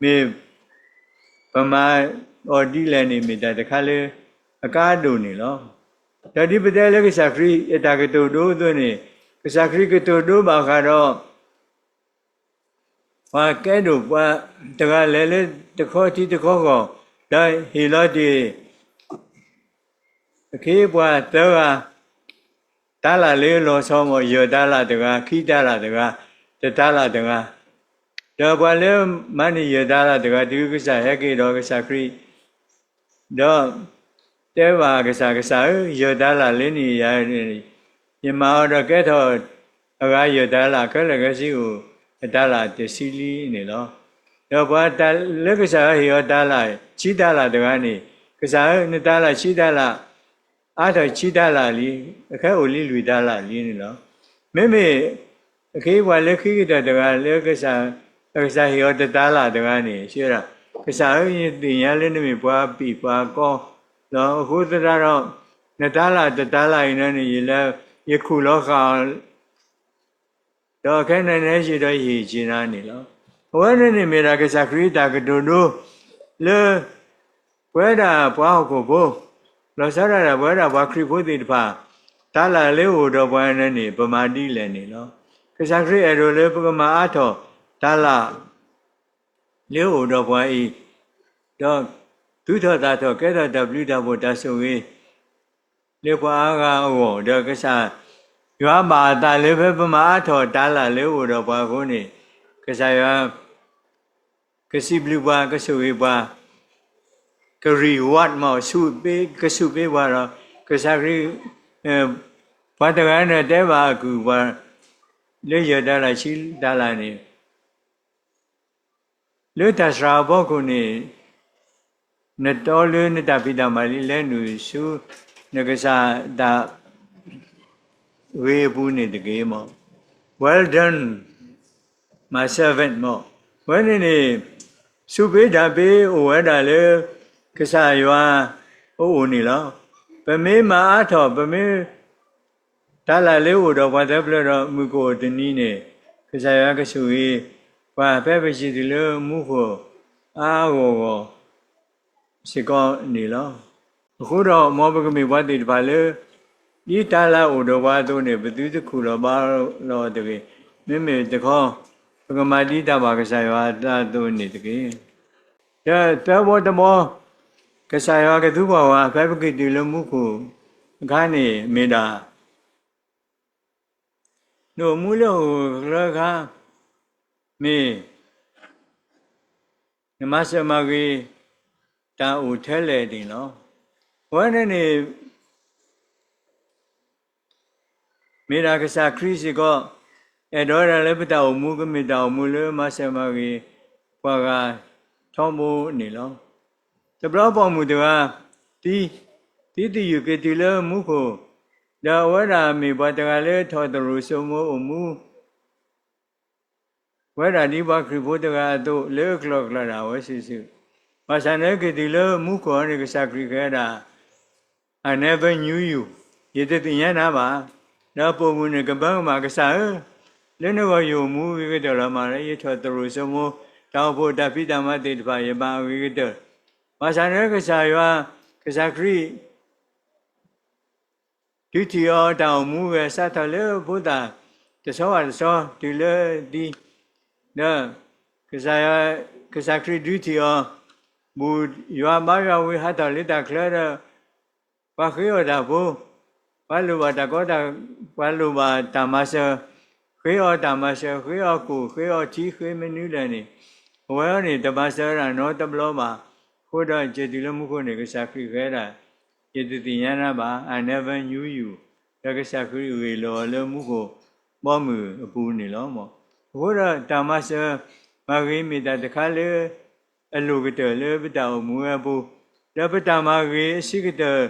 မ့ၢ်ပမၤအီၤဒ်လဲၣ်န့ၣ် မ့ၢ်တၢ်တခါလၢအကါဒိၣ်န့ၣ်လီၤ. ဒီးဒ်ပတဲလၢကစၢ်ခရံာ်အတၢ်ကတိၤဒိအသိးန့ၣ်, ကစၢ်ခရံာ်ကတိၤဒိဘၣ်ဃးဒီး ပှၤကဲဒိၣ်ပှၤတဂၤလဲၤလၢတခီထံတခီကီၢ်, ဒီးဟ့ၣ်လီၤတ့ၢ် အခ့အပှၤသၢဂၤ, တၤလၣ်လၢလီၤဆီမး, ယဲၢ်တၤလၣ်တဂၤ, ခံတၤလၣ်တဂၤ, တတၤလၣ်တဂၤ, ဒီးပှၤလၢမၤန့ၢ်ယဲၢ်တၤလၣ်တဂၤ တုၤကစၢ်ဟဲက့ၤဒီးကစၢ်ခရံာ် ဒီးတဲဘၣ်ကစၢ်, ကစၢ်ဧၢ, ယဲၢ်တၤလၣ်လၢန့ၣ်ယၤ, ယမၤအီၤဒီးကဲထီၣ်အဂၤယဲၢ်တၤလၣ်, ခဲလၢာ်ခဲဆ့အိၣ်အတၤလၣ်တဆံလံန့ၣ်လီၤ. ဒီးပှၤလၢကစၢ်ယွၤဟ့ၣ်အီၤတၤလၣ်, ဆံတၤလၣ်တဂၤန့ၣ်, ကစၢ်ဧၢ, နတၤလၣ်ဆံတၤလၣ် အါထီၣ်ဆံတၤလၣ်လံ, အခဲအိၣ်လံလွံၢ်တၤလၣ်လံန့ၣ်လီၤ. မ့မ့ၢ်အခ့အပှၤလၢခံကတၢၢ်တဂၤလၢ ကစၢ်ဟ့ၣ်အီၤတတၤလၣ်တဂၤန့ၣ် စံးဝဲဒၣ်, ကစၢ်ဧၢ, ယသ့ၣ်ညါလၢနမ့ၢ်ပှၤပံာ်ပှၤကီလီၤ. အဃိသတးဒီး နတၤလၣ်တတၤလၣ်အံၤန့ၣ် ယလဲၤယခူၣ်လီၤဃာ်အီၤ ဒီးခဲအံၤနဟဲက့ၤဒီးယဟ့ၣ်က့ၤနၤန့ၣ်လီၤ. အဝဲန့ၣ်န့ၣ်မ့ၢ်ဒၣ်ကစၢ်ခရံာ်အတၢ်ကတိၤဒိလၢ ပဝဲဒၣ်ပှၤဟီၣ်ခိၣ်ဖိ, လီၤဆီဒၣ်တၢ်ပဝဲဒၣ်ပှၤခရံာ်ဖိသ့ၣ်တဖၣ်, တၤလၣ်လၢအိၣ်ဒီးပှၤန့ၣ် ပမၤဒ်လဲၣ်န့ၣ်လီၤ. ကစၢ်ခရံာ်အဲၣ်ဒိးလၢပကမၤအါထီၣ်တၤလၣ် လၢအိၣ်ဒီးပှၤအံၤ, ဒီးသူၣ်ထီၣ်သးထီၣ်ကဲထီၣ်တၢ်ဘျုးတၢ်ဖှိၣ်တၢ်ဆိၣ်ဂ့ၤ လၢပှၤအါဂၤအဂီၢ်, ဒီးကစၢ်ယွၤဘၣ်အသးလၢ ဖဲပမၤအါထီၣ်တၤလၣ်လၢအိၣ်ဒီးပှၤအဃိန့ၣ်, ကစၢ်ယွၤ ကစံးဘျုးပှၤ, ကဆိၣ်ဂ့ၤပှၤ, က reward မး, ကဆိၣ်ပ့ၤပှၤဒီး ကစၢ်ခရံာ်, ပှၤတဂၤန့ၣ်တဲဘၣ်အကုၢ်ပှၤ လၢယဲၢ်တၤလၣ်ဆံတၤလၣ်န့ၣ် လၢတၢ်စှၤအဖီခိၣ်န့ၣ်, နတီလၢနတၢ်ဖံးတၢ်မၤလံ လဲၤနုာ်ဆူနကစၢ်တၢ်ဂ့ၤအပူၤန့ၣ်တက့ၢ်မး. Well done, my servant မး. အဝဲန့ၣ်န့ၣ် ဆူၣ်ပ့ၤတၢ်ပ့ၤအိၣ်ဝဲဒၣ်လၢ ကစၢ်ယွၤအအိၣ်န့ၣ်လီၤ. ပမ့ၢ်မၤအါထီၣ်, ပမ့ၢ် တၢ်လၢ်လၢအိၣ်ဒီးပှၤသၢဖျၢၣ်ဒီးမုၢ်ကအိၣ်တနံၤန့ၣ်, ကစၢ်ယွၤကဆိၣ်ဂ့ၤပှၤ ဖဲပစံးတုၤလၢမူခိၣ်အါအါဂီၢ်ဂီၢ်စ့ၢ်ကီးန့ၣ်လီၤ. အဃိဒီးမ်ပကမ့ၢ်ပှၤသ့ၣ်တဖၣ်လၢ ဒ်တၢ်လၢ်အိၣ်ဒီးပှၤအသိးန့ၣ် ပသုတခူၣ်လီၤဘါလီၤအီၤတဂ့ၤ. မ့မ့ၢ်တခီ ပကမၤဒ်တၢ်ဘၣ်ကစၢ်ယွၤအသးအသိးန့ၣ်တက့ၢ်. ဒီးသၢဘီတဘီ ကစၢ်ယွၤကသူကွၢ်ဝဲ ဖဲပက့ၤတုၤလၢမူခိၣ်အခါန့ၣ် မ့ၢ်ဒၣ် နအိၣ်မူလၢဟီၣ်ခိၣ်ချၢအခါ မ့ၢ် နမၤစၢၤမၤဂ့ၤတၢ်အိၣ်ထဲလဲၣ်န့ၣ်လီၤ. အဝဲန့ၣ်န့ၣ် မ့ၢ်ဒၣ်ကစၢ်ခရံာ်စ့ၢ်ကီး အဲၣ်ဒိးဝဲဒၣ်လၢပတၢ်အိၣ်မူ ကမ့ၢ်တၢ်အိၣ်မူလၢမၤစၢၤမၤဂ့ၤပှၤဂၤထီဘိန့ၣ်လီၤ. တဘျီပိာ်မုၣ်တဂၤ သံ, သံသယုၢ်က့ၤတုၤလၢမူခိၣ်, ဒီးအဝဲဒၣ်မ့ၢ်ပှၤတဂၤလၢထီၣ်သရိာ်စိမိၤအိၣ်မူ ဝဲဒၣ်ဒ်ပှၤခရံာ်ဖိတဂၤအသိး လၢအကျိၤကျဲဒၣ်ဝဲစုာ်စုာ်, ဘၣ်ဆၣ်န့ၣ်က့ၤတုၤလၢမူခိၣ်အံၤန့ၣ် ကစၢ်ခရံာ်ကဲဒၣ် I never knew you, ယတသ့ၣ်ညါနၤဘၣ်. ဒီးပိာ်မုၣ်န့ၣ်ကဘၢကမၣ် ကစၢ်ဧၢ, လၢနဂီၢ်ယအိၣ်မူအဂ့ၤကတၢၢ်လီၤမး, ယထီၣ်သရိာ်စိမိၤ တၢ်အိၣ်ဖှိၣ်တၢ်ဖံးတၢ်မၤသ့ၣ်တဖၣ် ယဘၣ်အဂ့ၤကတၢၢ်, ဘၣ်ဆၣ်န့ၣ်ကစၢ်ယွၤ, ကစၢ်ခရံာ် ဒုးထံၣ်အီၤတၢ်အိၣ်မူဝဲ စးထီၣ်လၢဖိသၣ်တဆီဘၣ်တဆီ တုၤလၢသံ, ဒီး ကစၢ်ခရံာ်ဒုးထံၣ်အီၤ, ဘူၣ်ယွၤဘါယွၤဝံၤဟးထီၣ်လၢတၢ်ချၢဒီး ပှၤဃ့အီၤတၢ်ဖိ, ပှၤလိၣ်ဘၣ်တၢ်ကီတၢ်, ပှၤလိၣ်ဘၣ်တၢ်မၤစၢၤ, ဃ့အီၤတၢ်မၤစၢၤ, ဃ့အီၤကိၣ်, ဃ့အီၤထံ, ဃ့မနုၤလဲၣ်န့ၣ်, အဝဲအံၤန့ၣ် တမၤစၢၤဝဲဒၣ်နီတဘျီဘၣ်. အဃိဒီးက့ၤတုၤလၢမူခိၣ်န့ၣ် ကစၢ်ခရံာ်ဃဲဒၣ်, ယတသ့ၣ်ညါနၤဘၣ်, I never knew you, ဒီးကစၢ်ခရံာ်ဂ့ၢ်လိာ်အီၤလၢမူခိၣ်ဘီမုၢ်အပူၤန့ၣ်လီၤ. အဃိဒီးတၢ်မၤစၢၤမၤဂ့ၤမ့ၢ်တၢ်တခါလၢ အလိၣ်ကတၢၢ်လၢပတၢ်အိၣ်မူဝဲအပူၤ, ဒီးပတၢ်မၤဂ့ၤအဆံးကတၢၢ်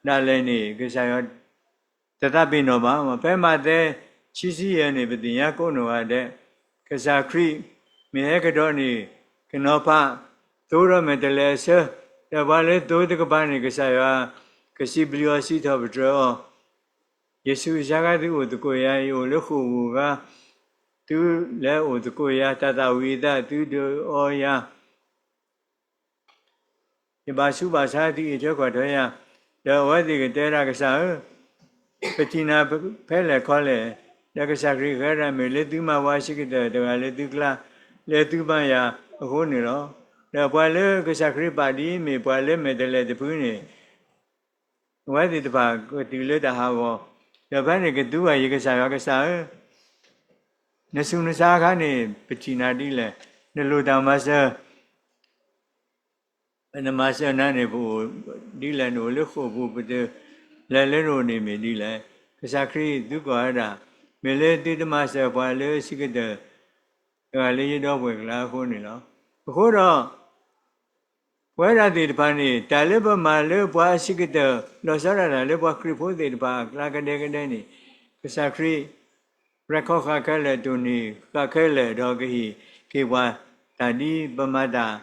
ဒၣ်လဲာ်န့ၣ် ကစၢ်ယွၤတသးပ့ၤနီၣ်ဘၣ်. ဖဲမးသဲခံဆံယဲၢ်န့ၣ် ပသ့ၣ်ညါကိးနီၢ်ဂၤဒဲး, ကစၢ်ခရံာ်မ့ၢ်ဟဲကဒီးန့ၣ် ကနီၤဖးသိဒီးမဲာ်တဲးလဲးအဆၢ, ဒီးပှၤလၢသိတကပၤန့ၣ် ကစၢ်ယွၤကစံးဘျုးအီၤ စံးထီၣ်ပတြၢၤအီၤ, ယဆူးယဆါခါ သုအိၣ်သကိးယၤ, ယအိၣ်လၢဃိာ်ပူၤအခါ သုလဲၤအိၣ်သကိးယၤ, တၢ်သၣ်ဝံၤအသး သုဒုးအီယၤ ယဘၣ်ဆူးဘၣ်ဆါ သုအံးထွဲကွၢ်ထွဲယၤ, ဒီးအဝဲသ့ၣ်ကတဲဒၣ်ကစၢ်ဧၢ, ပထံၣ်နၤဖဲလဲၣ်ခီလဲၣ်, ဒီးကစၢ်ခရံာ်ဃဲဒၣ် မ့ၢ်လၢသုမၤပှၤအဆံးကတၢၢ်တဂၤလၢသုကျါ, လၢသုဘါယွၤအဃိန့ၣ်လီၤ. ဒီးပှၤလၢကစၢ်ခရံာ်ပာ်ဒ်အမ့ၢ်ပှၤလၢမဲာ်တဲးလဲးတဖုန့ၣ် အဝဲသ့ၣ်တဖၣ်ကတုၤလၢတၢ်ဟးဂီၤ, ဒီးဖဲန့ၣ်ကသူဘၣ်ယကစၢ်ယွၤကစၢ်ဧၢ, နဆူးနဆါအခါန့ၣ် ပထံၣ်နၤဒ်လဲၣ်, နလိၣ်တၢ်မၤစၢၤ နမၤစၢၤနၤန့ၣ် ပအိၣ်ဒ်လဲၣ်, နအိၣ်လၢဃိာ်ပူၤ ပတလဲၤလၢနအိၣ်န့ၣ်မ့ၢ်ဒ်လဲၣ်. ကစၢ်ခရံာ်သူကီၢ်ဝဲဒၣ်, မ့ၢ်လၢသုတမၤစၢၤပှၤလၢအဆံးကတၢၢ် တဂၤလၢယဒီပုၢ်ဝဲၢ်အကျါအဃိန့ၣ်လီၤ. အဃိဒီး ပဝဲဒၣ်သ့ၣ်တဖၣ်န့ၣ် တၢ်လၢပမၤလၢပှၤအဆံးကတၢၢ် လီၤဆီဒၣ်တၢ်လၢပှၤခရံာ်ဖိသ့ၣ်တဖၣ်အကျါကဒဲကဒဲန့ၣ် ကစၢ်ခရံာ် ရဲၣ်ခီဃာ်ခဲလၢာ် တိၢ်နီၣ်ဃာ်ခဲလၢာ် ဒီးကဟ့ၣ်က့ၤပှၤတၢ်ဒ်ပမၤတၢ်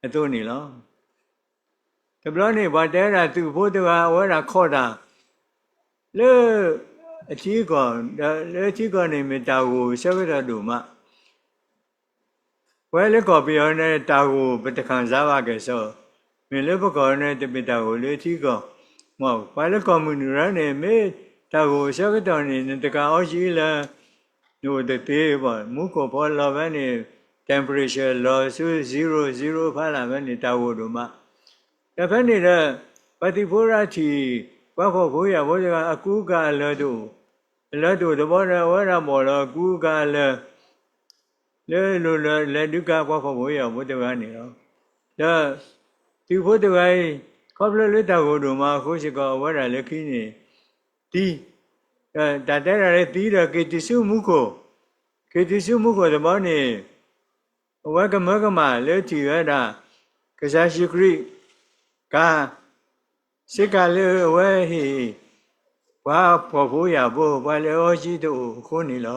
အသိးန့ၣ်လီၤ. တဘျီန့ၣ် ပှၤတဲဝဲဒၣ်သုးဖိတဂၤ အဝဲဒၣ်ခိးတၢ် လၢအထံအကီၢ်, ဒီးလၢအထံအကီၢ်န့ၣ်မ့ၢ်တၢ်ဂိၢ်အဆၢကတီၢ်ဒိၣ်မး ပှၤလၢကီၢ်ပယီၤန့ၣ် တၢ်ဂိၢ်ပတခံစားဘၣ်ကဲၣ်ဆိး, မ့ၢ်လၢပကီၢ်န့ၣ် တမ့ၢ်တၢ်ဂိၢ်လၢအထံအကီၢ်, မ်ပှၤလၢကီၢ်မုၢ်နုာ်ရၢန့ၣ် မ့ၢ်တၢ်ဂိၢ်အဆၢကတီၢ်န့ၣ် နတကးအီကၠံလၢ နအိၣ်တသ့ဘၣ်, မူခိၣ်ဖီလီၤဖဲန့ၣ် temperature လီၤဆူ zero zero ဖးလၢ်ဖဲန့ၣ် တၢ်ဂိၢ်ဒိၣ်မး. ဒီးဖဲန့ၣ်ဒီး ပှၤသုးဖိရၣ်ထံၣ် ပှၤဖှီၣ်ဖိယာ်ဖိတဂၤ အကူအကၤအလၢာ်တအိၣ်, အလၢာ်တအိၣ်တဘျီဒီး အဝဲဒၣ်ဘီၣ်လီၤအကူအကၤအလၢာ် လၢလိၤလၢလဲၤဒုးကၤပှၤဖှီၣ်ဖိယာ်ဖိတဂၤန့ၣ်လီၤ. ဒီးသုးဖိတဂၤအံၤ ခီဖျိလၢတၢ်ဂိၢ်ဒိၣ်မးအဃိစ့ၢ်ကီး အဝဲဒၣ်လၢခံန့ၣ် သံ, ဒီးတၢ်တဲဒၣ်လၢသံဒီးက့ၤတုၤဆူမူခိၣ်, က့ၤတုၤဆူမူခိၣ်တဘျီန့ၣ် အဝဲကမၢကမၣ်လၢထံၣ်ဝဲဒၣ် ကစၢ်ယ့ၣ်ၡူးခရံာ် ကၤ စ့ကၤလၢအဝဲဟ့ၣ် ပှၤဖှီၣ်ဖိယာ်ဖိ ပှၤလၢအီကၠံတအိၣ်အဃိန့ၣ်လီၤ.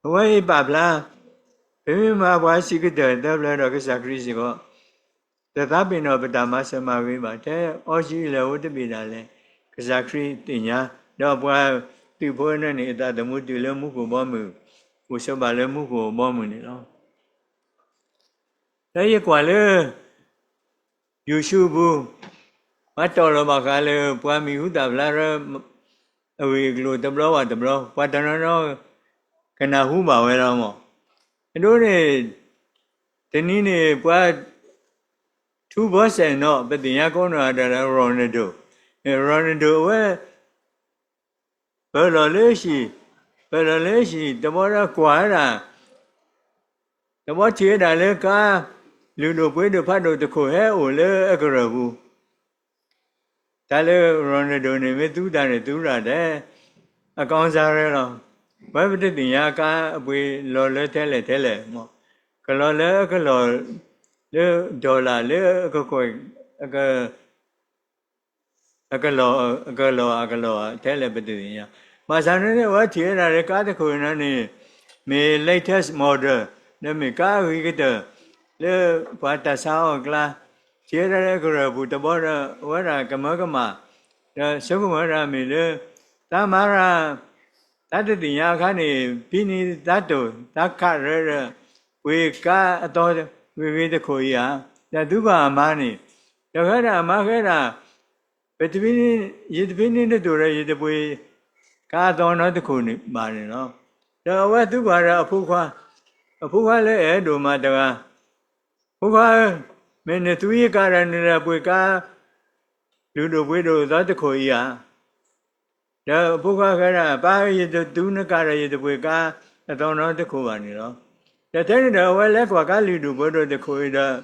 အဝဲအံၤပာ်ဖျါ ပမ့ၢ်မၤပှၤဆံးကတၢၢ်သၢဖျၢၣ်ဒီးကစၢ်ခရံာ်စ့ၢ်ကီး တသးပ့ၤနီၣ်ပတၢ်မၤစၢၤမၤဂ့ၤဘၣ်, ထဲအီကၠံအလၢာ်အိၣ်တဘ့ၣ်ဒၣ်လဲာ် ကစၢ်ခရံာ်သ့ၣ်ညါ ဒီးပှၤသုးဖိန့ၣ်န့ၣ် အသးသမူတုၤလၢမူခိၣ်ဘီမုၢ်, အိၣ်ဆိးဘၣ်လၢမူခိၣ်ဘီမုၢ်န့ၣ်လီၤ. ဒီးယကွၢ်လၢ YouTube ပူၤ, မၤတီၢ်လီၤဘၣ်ဃးလၢပှၤမံၤဟူသၣ်ဖျါရၢ အဂ့ၢ်အကျိၤတဘျီဘၣ်တဘျီ, ပှၤတနီၤနီၤ ကနၢ်ဟူဘၣ်ဝဲလီၤမး. အဒိန့ၣ် တနံၤန့ၣ် ပှၤ ထူဘီစဲးနီၤ ပသ့ၣ်ညါကိးနီၢ်ဂၤဒဲးလၢ Ronaldo, Ronaldo အဝဲ ပၢၢ်လီၤလၢဟံၣ်, ပၢၢ်လီၤလၢဟံၣ် တဘျီဒီးကွၢ်ဝဲဒၣ်, တဘျီထံၣ်ဝဲဒၣ်လၢကါ လုၢ်ဒိၣ်ပှ့ၤဒိၣ်ဖးဒိၣ်တခိၣ် ဟဲအိၣ်လၢအကရၢၢ်ပူၤ, တၢ်လၢ Ronaldo န့ၣ် မ့ၢ်သူတၢ်န့ၣ်သူတၢ်ဒဲး အကီၢ်စါရဲလီၤ. ပဝဲပတသ့ၣ်ညါကါအပှ့ၤလီၤလၢထဲလဲၣ်ထဲလဲၣ်မး, ကလီၤလၢအကလီၢ် လၢ dollar လၢအကကွဲၢ် အက အကလီၢ် အကလီၢ်အကလီၢ်ထဲလဲၣ်ပတသ့ၣ်ညါ, ဘၣ်ဆၣ်န့ၣ် အဝဲထံၣ်ဝဲဒၣ်လၢကါတခိၣ်န့ၣ်န့ၣ် မ့ၢ် latest model ဒီးမ့ၢ်ကါအဂ့ၤကတၢၢ် လၢပှၤတၢ်ဆါအီၣ်အကျါ, ထံၣ်ဝဲဒၣ်လၢအကရၢၢ်ပူၤတဘျီဒီး အဝဲဒၣ်ကမၢကမၣ်, ဒီးဆိကမိၣ်ဝဲဒၣ်မ့ၢ်လၢ တၢ်မၤရၢ် တၢ်တသ့ၣ်ညါအခါန့ၣ် ဖဲန့ၣ်တၢ်တိာ် တၢ်ခးရၢဒီး ပှ့ၤကါအသီဂ့ၤဂ့ၤတခိၣ်အံၤဧါ, ဒီးသုကွၢ်အမါန့ၣ်, ဒီးဃဲဒၣ်အမါဃဲဒၣ် ပတဖဲန့ၣ် ယတဖဲန့ၣ်တတိာ်ဒီး ယတပှ့ၤကါအသီနီတခိၣ်ဘၣ်န့ၣ်လီၤ. ဒီးအဝဲသုကွၢ်ဒီးအဖိခွါ, အဖိခွါလၢအအဲၣ်ဒိၣ်မးတဂၤ, ဖိခွါဧၢ, မ့ၢ်နသူယကါဒီးနပှ့ၤကါ လုၢ်ဒိၣ်ပှ့ၤဒိၣ်အသီတခိၣ်အံၤဧါ. ဒီးအဖိခွါဃဲဒၣ် ပၢ်ဧၢ, ယတသူနကါဒီး ယတပှ့ၤကါအသီနီတခိၣ်ဘၣ်န့ၣ်လီၤ. ဒီးထဲန့ၣ်ဒီး အဝဲလဲၤကွၢ်ကါလုၢ်ဒိၣ်ပှ့ၤဒိၣ်တခိၣ်အံၤ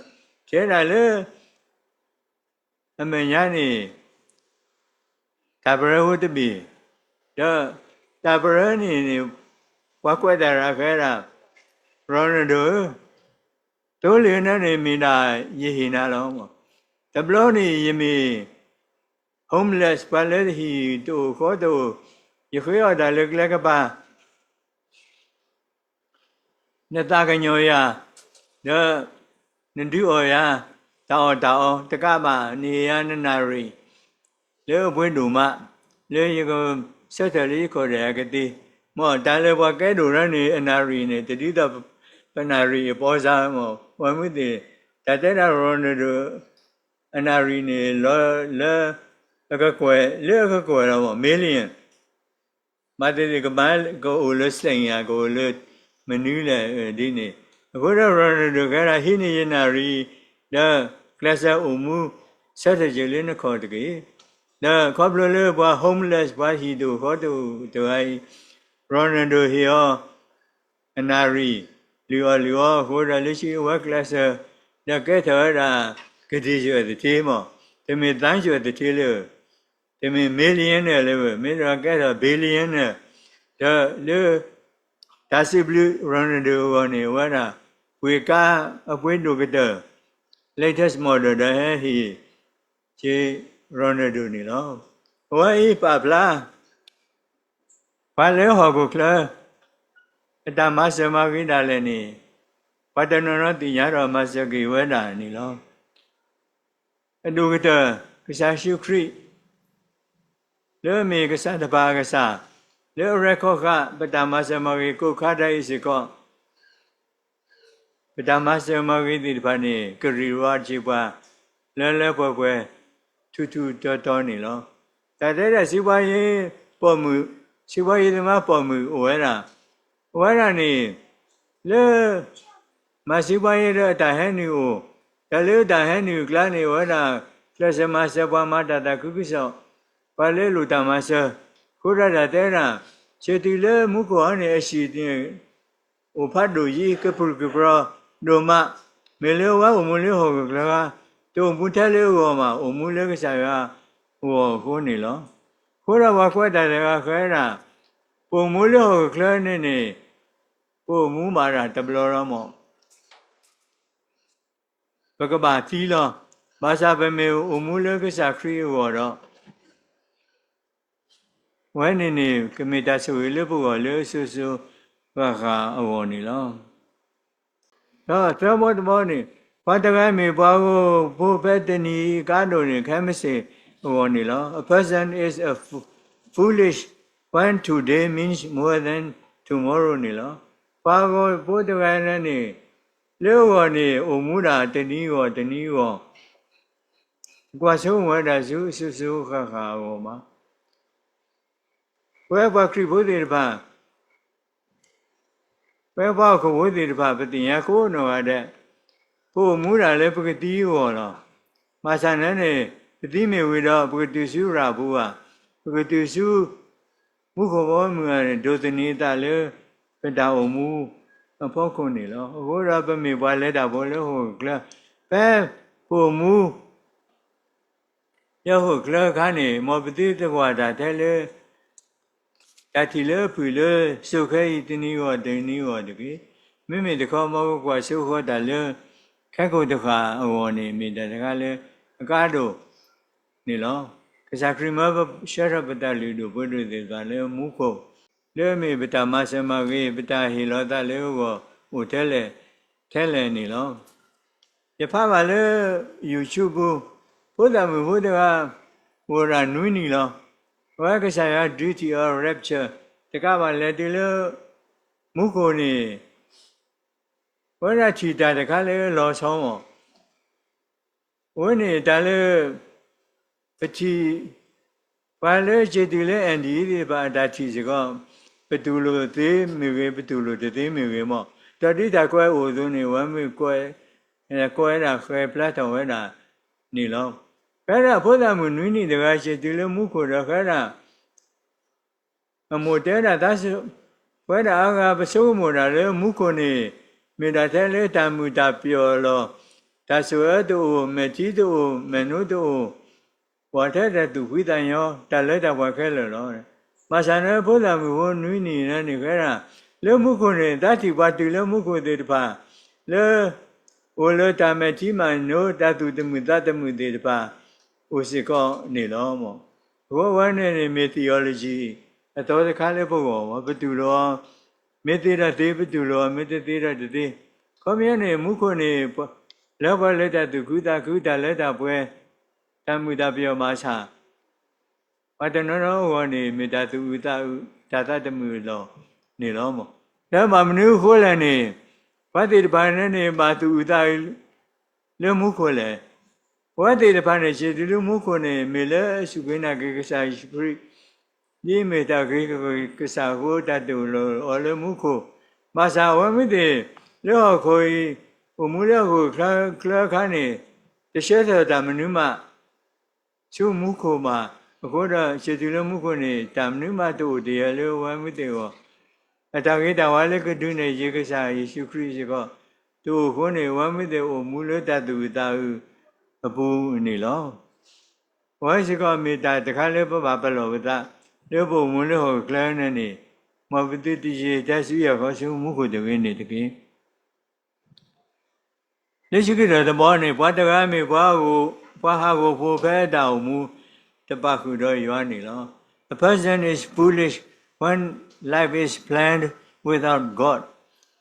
ဒီး ထဲဒၣ်လၢ အမဲာ်ညါန့ၣ် တၢ်ပရၢဖိတဘ့ၣ်, ဒီးတၢ်ပရၢန့ၣ်န့ၣ် ပှၤကွဲးတၢ်ရၢဃဲဒၣ် Ronaldo ဧၢ, သိလ့ၣ်နၤန့ၣ်မ့ၢ်ဒၣ်ယဟ့ၣ်နၤလီၤ. တဘျီန့ၣ်ယမ့ၢ် homeless ပှၤလၢဟံၣ်တအိၣ်ဃီတအိၣ်, ယဃ့အီၣ်တၢ်လၢကျဲကပၤ နသးကညီၤယၤ, ဒီးနဒုးအီၣ်ယၤ တၢ်အီၣ်တၢ်အီတကးဘၣ် နဟ့ၣ်ယၤနနၣ်ရံၣ် လၢအပှ့ၤဒိၣ်မး လၢယကဆၢထၢၣ်လၢယခီၣ်ဒဲးအကသ့, မ်တၢ်လၢပှၤကဲဒိၣ်ထီၣ်န့ၣ် အနၣ်ရံၣ်န့ၣ် တဒ်သိးပနၣ်ရံၣ်အပီစါမး, ပှၤမုၢ်သ့ၣ်, တၢ်တဲဒၣ် Ronaldo အနၣ်ရံၣ်န့ၣ် လီၤလၢအကကွဲၢ် လၢအကကွဲၢ်လီၤမး million မၤသ့ၣ်သ့ၣ်ကမၤ ကအိၣ်လၢ စ့ၣ်ယၤ ကအိၣ်လၢမနုၤလဲၣ်ဒ်န့ၣ်, အဃိဒီး Ronaldo ကဲဒၣ် ဟံးန့ၢ်ယနၣ်ရံၣ် ဒီးကျဲးစၢးအိၣ်မူ ဆၢထၢၣ်က့ၤလၢနခီၣ်တက့ၢ်. ဒီးခီဖျိလၢပှၤ homeless ပှၤဟံၣ်တအိၣ်ဃီတအိၣ်တဂၤအံၤ, Ronaldo ဟ့ၣ်အီၤ အနၣ်ရံၣ် လုၢ်အီၣ်လုၢ်အီအဃိဒီး လၢခံအဝဲကျဲးစၢး ဒီးကဲထီၣ်ဝဲဒၣ် ကဒံၣ်ယဲၢ်သထ့မး, တမ့ၢ်သၣ်ယဲၢ်သထ့လၢ တမ့ၢ် millionaire လၢ မ့ၢ်ဒီးကဲထီၣ် billionaire ဒီးလၢ တၢ်စံးဘျုး Ronaldo အဂီၢ်န့ၣ် အဝဲဒၣ် ပှ့ၤကါအပှ့ၤဒိၣ်ကတၢၢ် latest model ဒီးဟဲဟ့ၣ်က့ၤ Ronaldo န့ၣ်လီၤ. အဝဲအံၤပာ်ဖျါ ပှၤလၢဟီၣ်ခိၣ်ချၢ အတၢ်မၤစၢၤမၤဂ့ၤဒၣ်လဲာ်န့ၣ် ပှၤတနီၤနီၤသ့ၣ်ညါဒီးမၤစၢၤက့ၤဝဲဒၣ်န့ၣ်လီၤ. အဒိၣ်ကတၢၢ် ကစၢ်ယ့ၣ်ၡူးခရံာ် လၢအမ့ၢ်ကစၢ်တဖၣ်အကစၢ် လၢအရဲၣ်ခီဃာ် ပတၢ်မၤစၢၤမၤဂ့ၤကိးခါဒၣ်အံၤစ့ၢ်ကီး ပတၢ်မၤစၢၤမၤဂ့ၤသ့ၣ်တဖၣ်န့ၣ် ကရံၣ်ရးစ့ၢ်ပှၤ လၢလၢပှဲၤပှဲၤ ထူးထူးတီၤတီၤန့ၣ်လီၤ. တၢ်တဲဒၣ် စီးပွားရေးပိာ်မုၣ်, စီးပွားရေးသမားပိာ်မုၣ်အိၣ်ဝဲဒၣ်, အဝဲဒၣ်န့ၣ် လၢ မၤစီးပွားရေးဒီးအတၢ်ဟဲနုာ်အိၣ်, တၢ်လၢတၢ်ဟဲနုာ်အကျါန့ၣ် အဝဲဒၣ် ကျဲးစၢးမၤစၢၤပှၤမၤတၢ်သးခုကစီၣ်, ပှၤလၢလိၣ်တၢ်မၤစၢၤ, အဃိဒီးတၢ်တဲဒၣ် ဆၢတုၤလၢမူခိၣ်အံၤန့ၣ် အဟံၣ်န့ၣ် အိၣ်ဖးဒိၣ်ယံၤ ကပြုၢ်ကပြီၤဒိၣ်မး, မ့ၢ်လၢအဝဲအိၣ်မူလၢဟီၣ်ခိၣ်ချၢဧါ, တအိၣ်မူထဲလၢအဂီၢ်မး အိၣ်မူလၢကစၢ်ယွၤအဂီၢ်အဃိန့ၣ်လီၤ. အဃိဒီးပှၤကွဲးတၢ်တဂၤဃဲဒၣ် ပအိၣ်မူလၢဟီၣ်ခိၣ်ချၢန့ၣ်န့ၣ် ပအိၣ်မူဘၣ်ဒၣ်တဘျီလီၤမး ပကဘၣ်သံလီၤ. ဘၣ်ဆၣ်ပမ့ၢ်အိၣ်မူလၢကစၢ်ခရံာ်အဂီၢ်ဒီး အဝဲန့ၣ်န့ၣ် ကမ့ၢ်တၢ်ဆိၣ်ဂ့ၤလၢပဂီၢ်လၢအစိၤစိၤဃၣ်ဃၣ်အဂီၢ်န့ၣ်လီၤ. ဒီးသၢဘီတဘီန့ၣ် ပှၤတဂၤမ့ၢ်ပှၤဂီၢ်ဖိဖဲတနံၤအံၤအကါဒိၣ်န့ၣ် ခဲမုၢ်ဆ့ၣ်အဂီၢ်န့ၣ်လီၤ. A person is a f-, foolish when today means more than tomorrow န့ၣ်လီၤ. ပှၤဂီၤဖိတဂၤန့ၣ် လၢအဂီၢ်န့ၣ် အိၣ်မူဒၣ်တနံၤဂီၢ်တနံၤဂီၢ်, ကွၢ်ဆိကမိၣ်ဝဲဒၣ်ဆူအစိၤစိၤဃၣ်ဃၣ်အဂီၢ်မး, ပဝဲပှၤခရံာ်ဖိသ့ၣ်တဖၣ် ပဝဲပှၤဟီၣ်ခိၣ်ဖိသ့ၣ်တဖၣ် ပသ့ၣ်ညါကိးနီၢ်ဂၤဒဲး, ပအိၣ်မူဒၣ်လၢပကသံအဂီၢ်လီၤ. ဘၣ်ဆၣ်န့ၣ်န့ၣ် ပသံမ့ၢ်ဝံၤဒီး ပကတုၤဆူရၢၢ်ပူၤဘၣ်, ပကတုၤဆူ မူခိၣ်ဘီမုၢ်အဒိးသန့ၤအသးလၢ ပတၢ်အိၣ်မူအဖီခိၣ်န့ၣ်လီၤ. အဃိဒီးပမ့ၢ်ပှၤလဲၤတၢ်ဖိလၢဟီၣ်ခိၣ်ချၢ, ဖဲပအိၣ်မူ လၢဟီၣ်ခိၣ်ချၢအခါန့ၣ် မ်ပသုတကွၢ်တၢ်ထဲလၢ တၢ်ထံၣ်လၢအဖုၣ်လၢစိခဲအံၤတနံၤဂီၢ်တနံၤဂီၢ်တဂ့ၤ. မ့မ့ၢ်တခီ မ်ပကကွၢ်ဆိဃီၤတၢ်လၢ ခဲကိာ်တဃၣ်အဂီၢ်န့ၣ် မ့ၢ်တၢ်တခါလၢအကါဒိၣ်န့ၣ်လီၤ. ကစၢ်ခရံာ်မၢပဆှၢထီၣ်ပတၢ်လုၢ်ဒိၣ်ပှ့ၤဒိၣ်သ့ၣ်တဖၣ်လၢမူခိၣ်, လၢအမ့ၢ်ပတၢ်မၤစၢၤမၤဂ့ၤ ပတၢ်ဟ့ၣ်လီၤသးလၢအဂီၢ်အိၣ်ထဲလဲၣ်ထဲလဲၣ်န့ၣ်လီၤ. ယဖးဘၣ်လၢ YouTube ပူၤ, ဖိသၣ်မုၣ်ဖိတဂၤ အိၣ်ဒၣ်နွံနံၣ်လီၤ. အဝဲကစၢ်ယွၤဒုးထံၣ်အီၤ rapture တကးဘၣ်လဲၤတုၤလၢ မူခိၣ်န့ၣ် အဝဲဒၣ်ထံၣ်တၢ်တခါလၢလီၤဆီမး အဝဲန့ၣ်တၢ်လၢ ပထံၣ် ပှၤလၢစံးတုၤလၢ N D E သ့ၣ်တဖၣ်အတၢ်ထံၣ်စ့ၢ်ကီး ပတူၢ်လိာ်သ့မ့ၢ်ဂ့ၤ ပတူၢ်လိာ်တသ့မ့ၢ်ဂ့ၤမး, ဒီးဒ်တၢ်ကွဲးအိၣ်အသိးန့ၣ် ဝဲမ့ၢ် ကွဲးဝဲဒၣ်ဃဲၤဖျါထီၣ်ဝဲဒၣ်န့ၣ်လီၤ. ဖဲဒၣ်ဖိသၣ်မုၣ်နွံနံၣ်တဂၤ စံးတုၤလၢမူခိၣ်ဒီးဃဲၤဒၣ် အမိၢ်တဲဒၣ်သး ပဝဲဒၣ်အါဂၤ ပဆိကမိၣ်ဒၣ်လၢမူခိၣ်န့ၣ် မ့ၢ်ဒၣ်ထဲလၢတၢ်မုာ်တၢ်ပျီၢ်လီၤ. တၢ်ဆိၣ်အၢတအိၣ်, မဲာ်ထံတအိၣ်, မဲာ်နိတအိၣ်, ပှၤထဲတၢ်သူၣ်ဖှံသးညီ, တၢ်လၢတၢ်ပှဲၤခဲလၢာ်လီၤ. ဘၣ်ဆၣ်န့ၣ် ဖိသၣ်မုၣ်ဖိနွံနံၣ်န့ၣ်န့ၣ် ဃဲၤဒၣ် လၢမူခိၣ်န့ၣ် သးထံၣ်ပှၤတုၤလၢမူခိၣ်သ့ၣ်တဖၣ် လၢ အိၣ်လၢတၢ်မဲာ်ထံမဲာ်နိ တၢ်သူၣ်တမုာ်သးတမုာ်သ့ၣ်တဖၣ် အိၣ်စ့ၢ်ကီးန့ၣ်လီၤ. အဃိအဝဲန့ၣ်န့ၣ်မ့ၢ် theology အသီတခါလၢပဂီၢ်, ပတူၢ်လိာ်အီၤ, မ့ၢ်သ့ဒီးသ့ ပတူၢ်လိာ်အီၤ, မ့ၢ်တသ့ဒီးတသ့. ခီပညီန့ၣ် မူခိၣ်န့ၣ် လၢပှၤလၢတၢ်သူၣ်ခုသးခု တၢ်လၢတၢ်ပှဲၤ တၢ်မုာ်တၢ်ပျီၢ်မးဆၣ် ပှၤတနီၤနီၤအဂီၢ်န့ၣ် မ့ၢ်တၢ်သူၣ်အုးသးအုး တၢ်သးတမုာ်အလီၢ်န့ၣ်လီၤ. ဒီးဘၣ်မနုၤအဃိလဲၣ်န့ၣ် ပှၤသ့ၣ်တဖၣ်န့ၣ်န့ၣ် ဘၣ်သူၣ်အုးသးအုး လၢမူခိၣ်လဲၣ်. ပဝဲသ့ၣ်တဖၣ်န့ၣ် စံးတုၤလၢမူခိၣ်န့ၣ် မ့ၢ်လၢအစူၢ်က့ၤနာ်က့ၤကစၢ်ယ့ၣ်ၡူးခရံာ် ဒ်အမ့ၢ်တၢ်ဂ့ၤကစၢ်အဃိ တၢ်တအိၣ်လီၤအီၤလၢမူခိၣ်, ဘၣ်ဆၣ်အဝဲမ့ၢ်သ့ၣ် လၢဟီၣ်ခိၣ်အံၤ အိၣ်မူလၢဟီၣ်ခိၣ်ချၢအခါန့ၣ် တဆှၢထီၣ်တၢ်မနုၤမး ဆူမူခိၣ်ဘၣ်. အဃိဒီး စံးတုၤလၢမူခိၣ်န့ၣ် တၢ်မနုၤမးတအိၣ်တယၢၤလၢအဝဲမ့ၢ်သ့ၣ်အဂီၢ်, အတၢ်ဂ့ၤတၢ်ဝါလၢကဒုးနဲၣ်ယ့ၤကစၢ်ယ့ၣ်ၡူးခရံာ်စ့ၢ်ကီး တအိၣ်အဃိန့ၣ် အဝဲမ့ၢ်သ့ၣ်အိၣ်မူလၢတၢ်သူၣ်အုးသးအုးအပူၤန့ၣ်လီၤ. အဝဲစ့ၢ်ကီးမ့ၢ်တၢ်တခါလၢပဘၣ်ပလီၢ်ပသး လၢပအိၣ်မူလၢဟီၣ်ခိၣ်ချၢန့ၣ်န့ၣ်, မ်ပသုတယံာ်တဲဆူယဲၢ်ဃီဆူမူခိၣ်တဂ့ၤန့ၣ်တက့ၢ်. လၢဆံခံထီၣ်တဘီန့ၣ် ပှၤတဂၤမ့ၢ်ပှၤဟးဂီၤဖိဖဲအတၢ်အိၣ်မူ တပာ်ဃုာ်ဒီးယွၤန့ၣ်လီၤ. A person is foolish when life is planned without God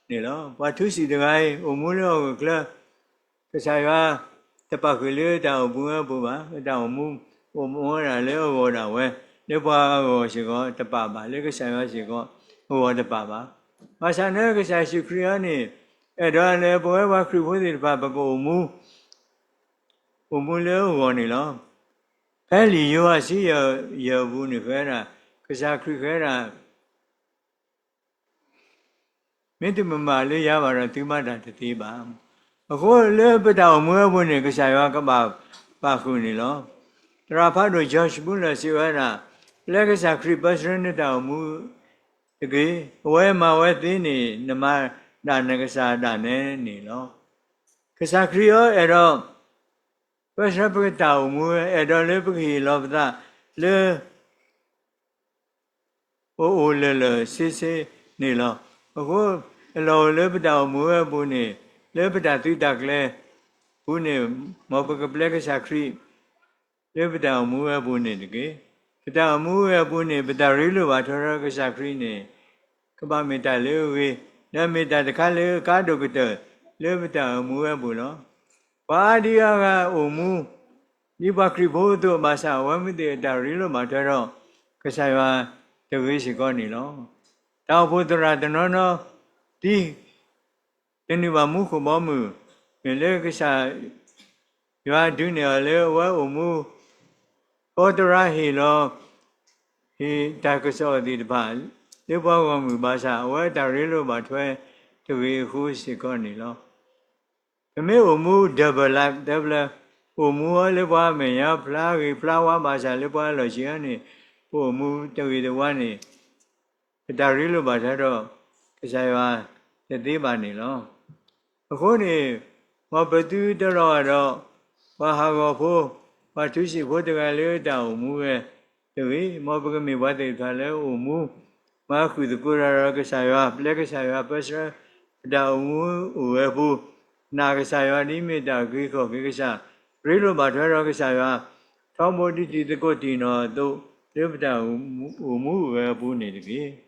န့ၣ်လီၤ. ပှၤထူစံးတဂၤအံၤ အိၣ်မူလၢဟီၣ်ခိၣ်ချၢ ကစၢ်ယွၤတပာ်ဃုာ်လၢတၢ်အိၣ်မူအပူၤဘၣ်. တၢ်အိၣ်မူ အိၣ်မူဝဲဒၣ်လၢအဂီၢ်ဒၣ်ဝဲ, လၢပှၤအဂီၢ်စ့ၢ်ကီးတပာ်ဘၣ်, လၢကစၢ်ယွၤစ့ၢ်ကီးအဂီၢ်တပာ်ဘၣ်. ဘၣ်ဆၣ်န့ၣ် ကစၢ်ယ့ၣ်ၡူးခရံာ်အံၤန့ၣ် အဲၣ်ဒိးလၢပဝဲပှၤခရံာ်ဖိသ့ၣ်တဖၣ် ပကအိၣ်မူ အိၣ်မူလၢအဂီၢ်န့ၣ်လီၤ. ဖဲလံာ်ယိၤဟၣ်ဆံယဲၢ်အပူၤန့ၣ် ဃဲဒၣ်, ကစၢ်ခရံာ်ဃဲဒၣ် မ့ၢ်တမၤမၤလၢယၤဘၣ်ဒီး သုမၤတၢ်တသ့ဘၣ်. အဃိလၢပတၢ်အိၣ်မူအပူၤန့ၣ် ကစၢ်ယွၤကဘၣ်ပာ်ဃုာ်န့ၣ်လီၤ. သရၣ်ဖးဒိၣ် George Muller စံးဝဲဒၣ်, ပျဲကစၢ်ခရံာ်ပၢဆှၢနတၢ်အိၣ်မူတဂ့ၤ, အဝဲမၤဝဲသ့န့ၣ် နမၤဒၣ်နကစၢ်ဒၣ်နဲန့ၣ်လီၤ. ကစၢ်ခရံာ်အံၤ အဲၣ်ဒိး ပၢဆှၢပတၢ်အိၣ်မူဝဲ, အဲၣ်ဒိးလၢပကဟ့ၣ်လီၤပသးလၢ အအိၣ်လၢာ်လၢာ်ဆ့ဆ့န့ၣ်လီၤ. အဃိ အလီၢ်အိၣ်လၢပတၢ်အိၣ်မူဝဲအပူၤန့ၣ်, လၢပတၢ်သုးတၢ်ကျဲၤပူၤန့ၣ်, မ်ပကပျဲကစၢ်ခရံာ် လၢပတၢ်အိၣ်မူဝဲအပူၤန့ၣ်တက့ၢ်. ပတၢ်အိၣ်မူဝဲအပူၤန့ၣ် ပတၢ်ရ့လိာ်ဘၣ်ထွဲဒီးကစၢ်ခရံာ်န့ၣ် ကဘၣ်မ့ၢ်တၢ်လၢအဂ့ၤ, ဒီးမ့ၢ်တၢ်တခါလၢအကါဒိၣ်ကတၢၢ်လၢပတၢ်အိၣ်မူဝဲအပူၤလီၤ. ပှၤအါဒံအါဂၤအိၣ်မူ ဒ်ပှၤခရံာ်ဖိအသိးဘၣ်ဆၣ် အဝဲမ့ၢ်သ့ၣ်အတၢ်ရ့လိာ်ဘၣ်ထွဲဒီး ကစၢ်ယွၤတဂ့ၤစ့ၢ်ကီးန့ၣ်လီၤ. တၢ်အိၣ်ဖှိၣ်သရၣ်တနီၤနီၤ ဒ်တနုာ်ဘၣ်မူခိၣ်ဘီမုၢ်, မ့ၢ်လၢကစၢ်ယွၤဒုးနဲၣ်အီၤလၢအဝဲအိၣ်မူ, ကီတရါဟ့ၣ်လီၤ ဟ့ၣ်တၢ်ကစီၣ်သ့ၣ်တဖၣ် လၢပှၤဂီၢ်မုၢ်ဘၣ်ဆၣ် အဝဲတၢ်ရ့လိာ်ဘၣ်ထွဲတဂ့ၤအဃိစ့ၢ်ကီးန့ၣ်လီၤ. ပမ့ၢ်အိၣ်မူ double life တဖျၢၣ်, အိၣ်မူအီၤလၢပှၤမဲာ်ညါဖျါဂ့ၤဖျါဝါဘၣ်ဆၣ် လၢပှၤအလီၢ်ဆံးအံၤန့ၣ် ပအိၣ်မူတဂ့ၤတဝါန့ၣ် ပတၢ်ရ့လိာ်ဘၣ်ထွဲဒီး ကစၢ်ယွၤတသ့ဘၣ်န့ၣ်လီၤ. အဃိန့ၣ် မ်ပသုတလီၤဂာ်ဒီး ပှၤဟးဂီၤဖိ, ပှၤထုးစံာ်ဖိတဂၤလၢတၢ်အိၣ်မူဝဲတဂ့ၤ. မ်ပကမ့ၢ်ပှၤသ့ၣ်တဖၣ်လၢအိၣ်မူ မၤဃုာ်သကိးတၢ်ဒီးကစၢ်ယွၤ, ပျဲကစၢ်ယွၤပၢဆှၢ ပတၢ်အိၣ်မူအိၣ်ဝဲအပူၤ, နာ်ကစၢ်ယွၤဒ်အမ့ၢ်တၢ်အုၣ်က့ၤခီၣ်က့ၤကစၢ်, ရ့လိာ်ဘၣ်ထွဲဒီးကစၢ်ယွၤ, ထီဘိဒ်တံၤသကိးတံၢ်နီၢ်အသိး လၢပတၢ်အိၣ်မူအိၣ်ဝဲအပူၤန့ၣ်တက့ၢ်.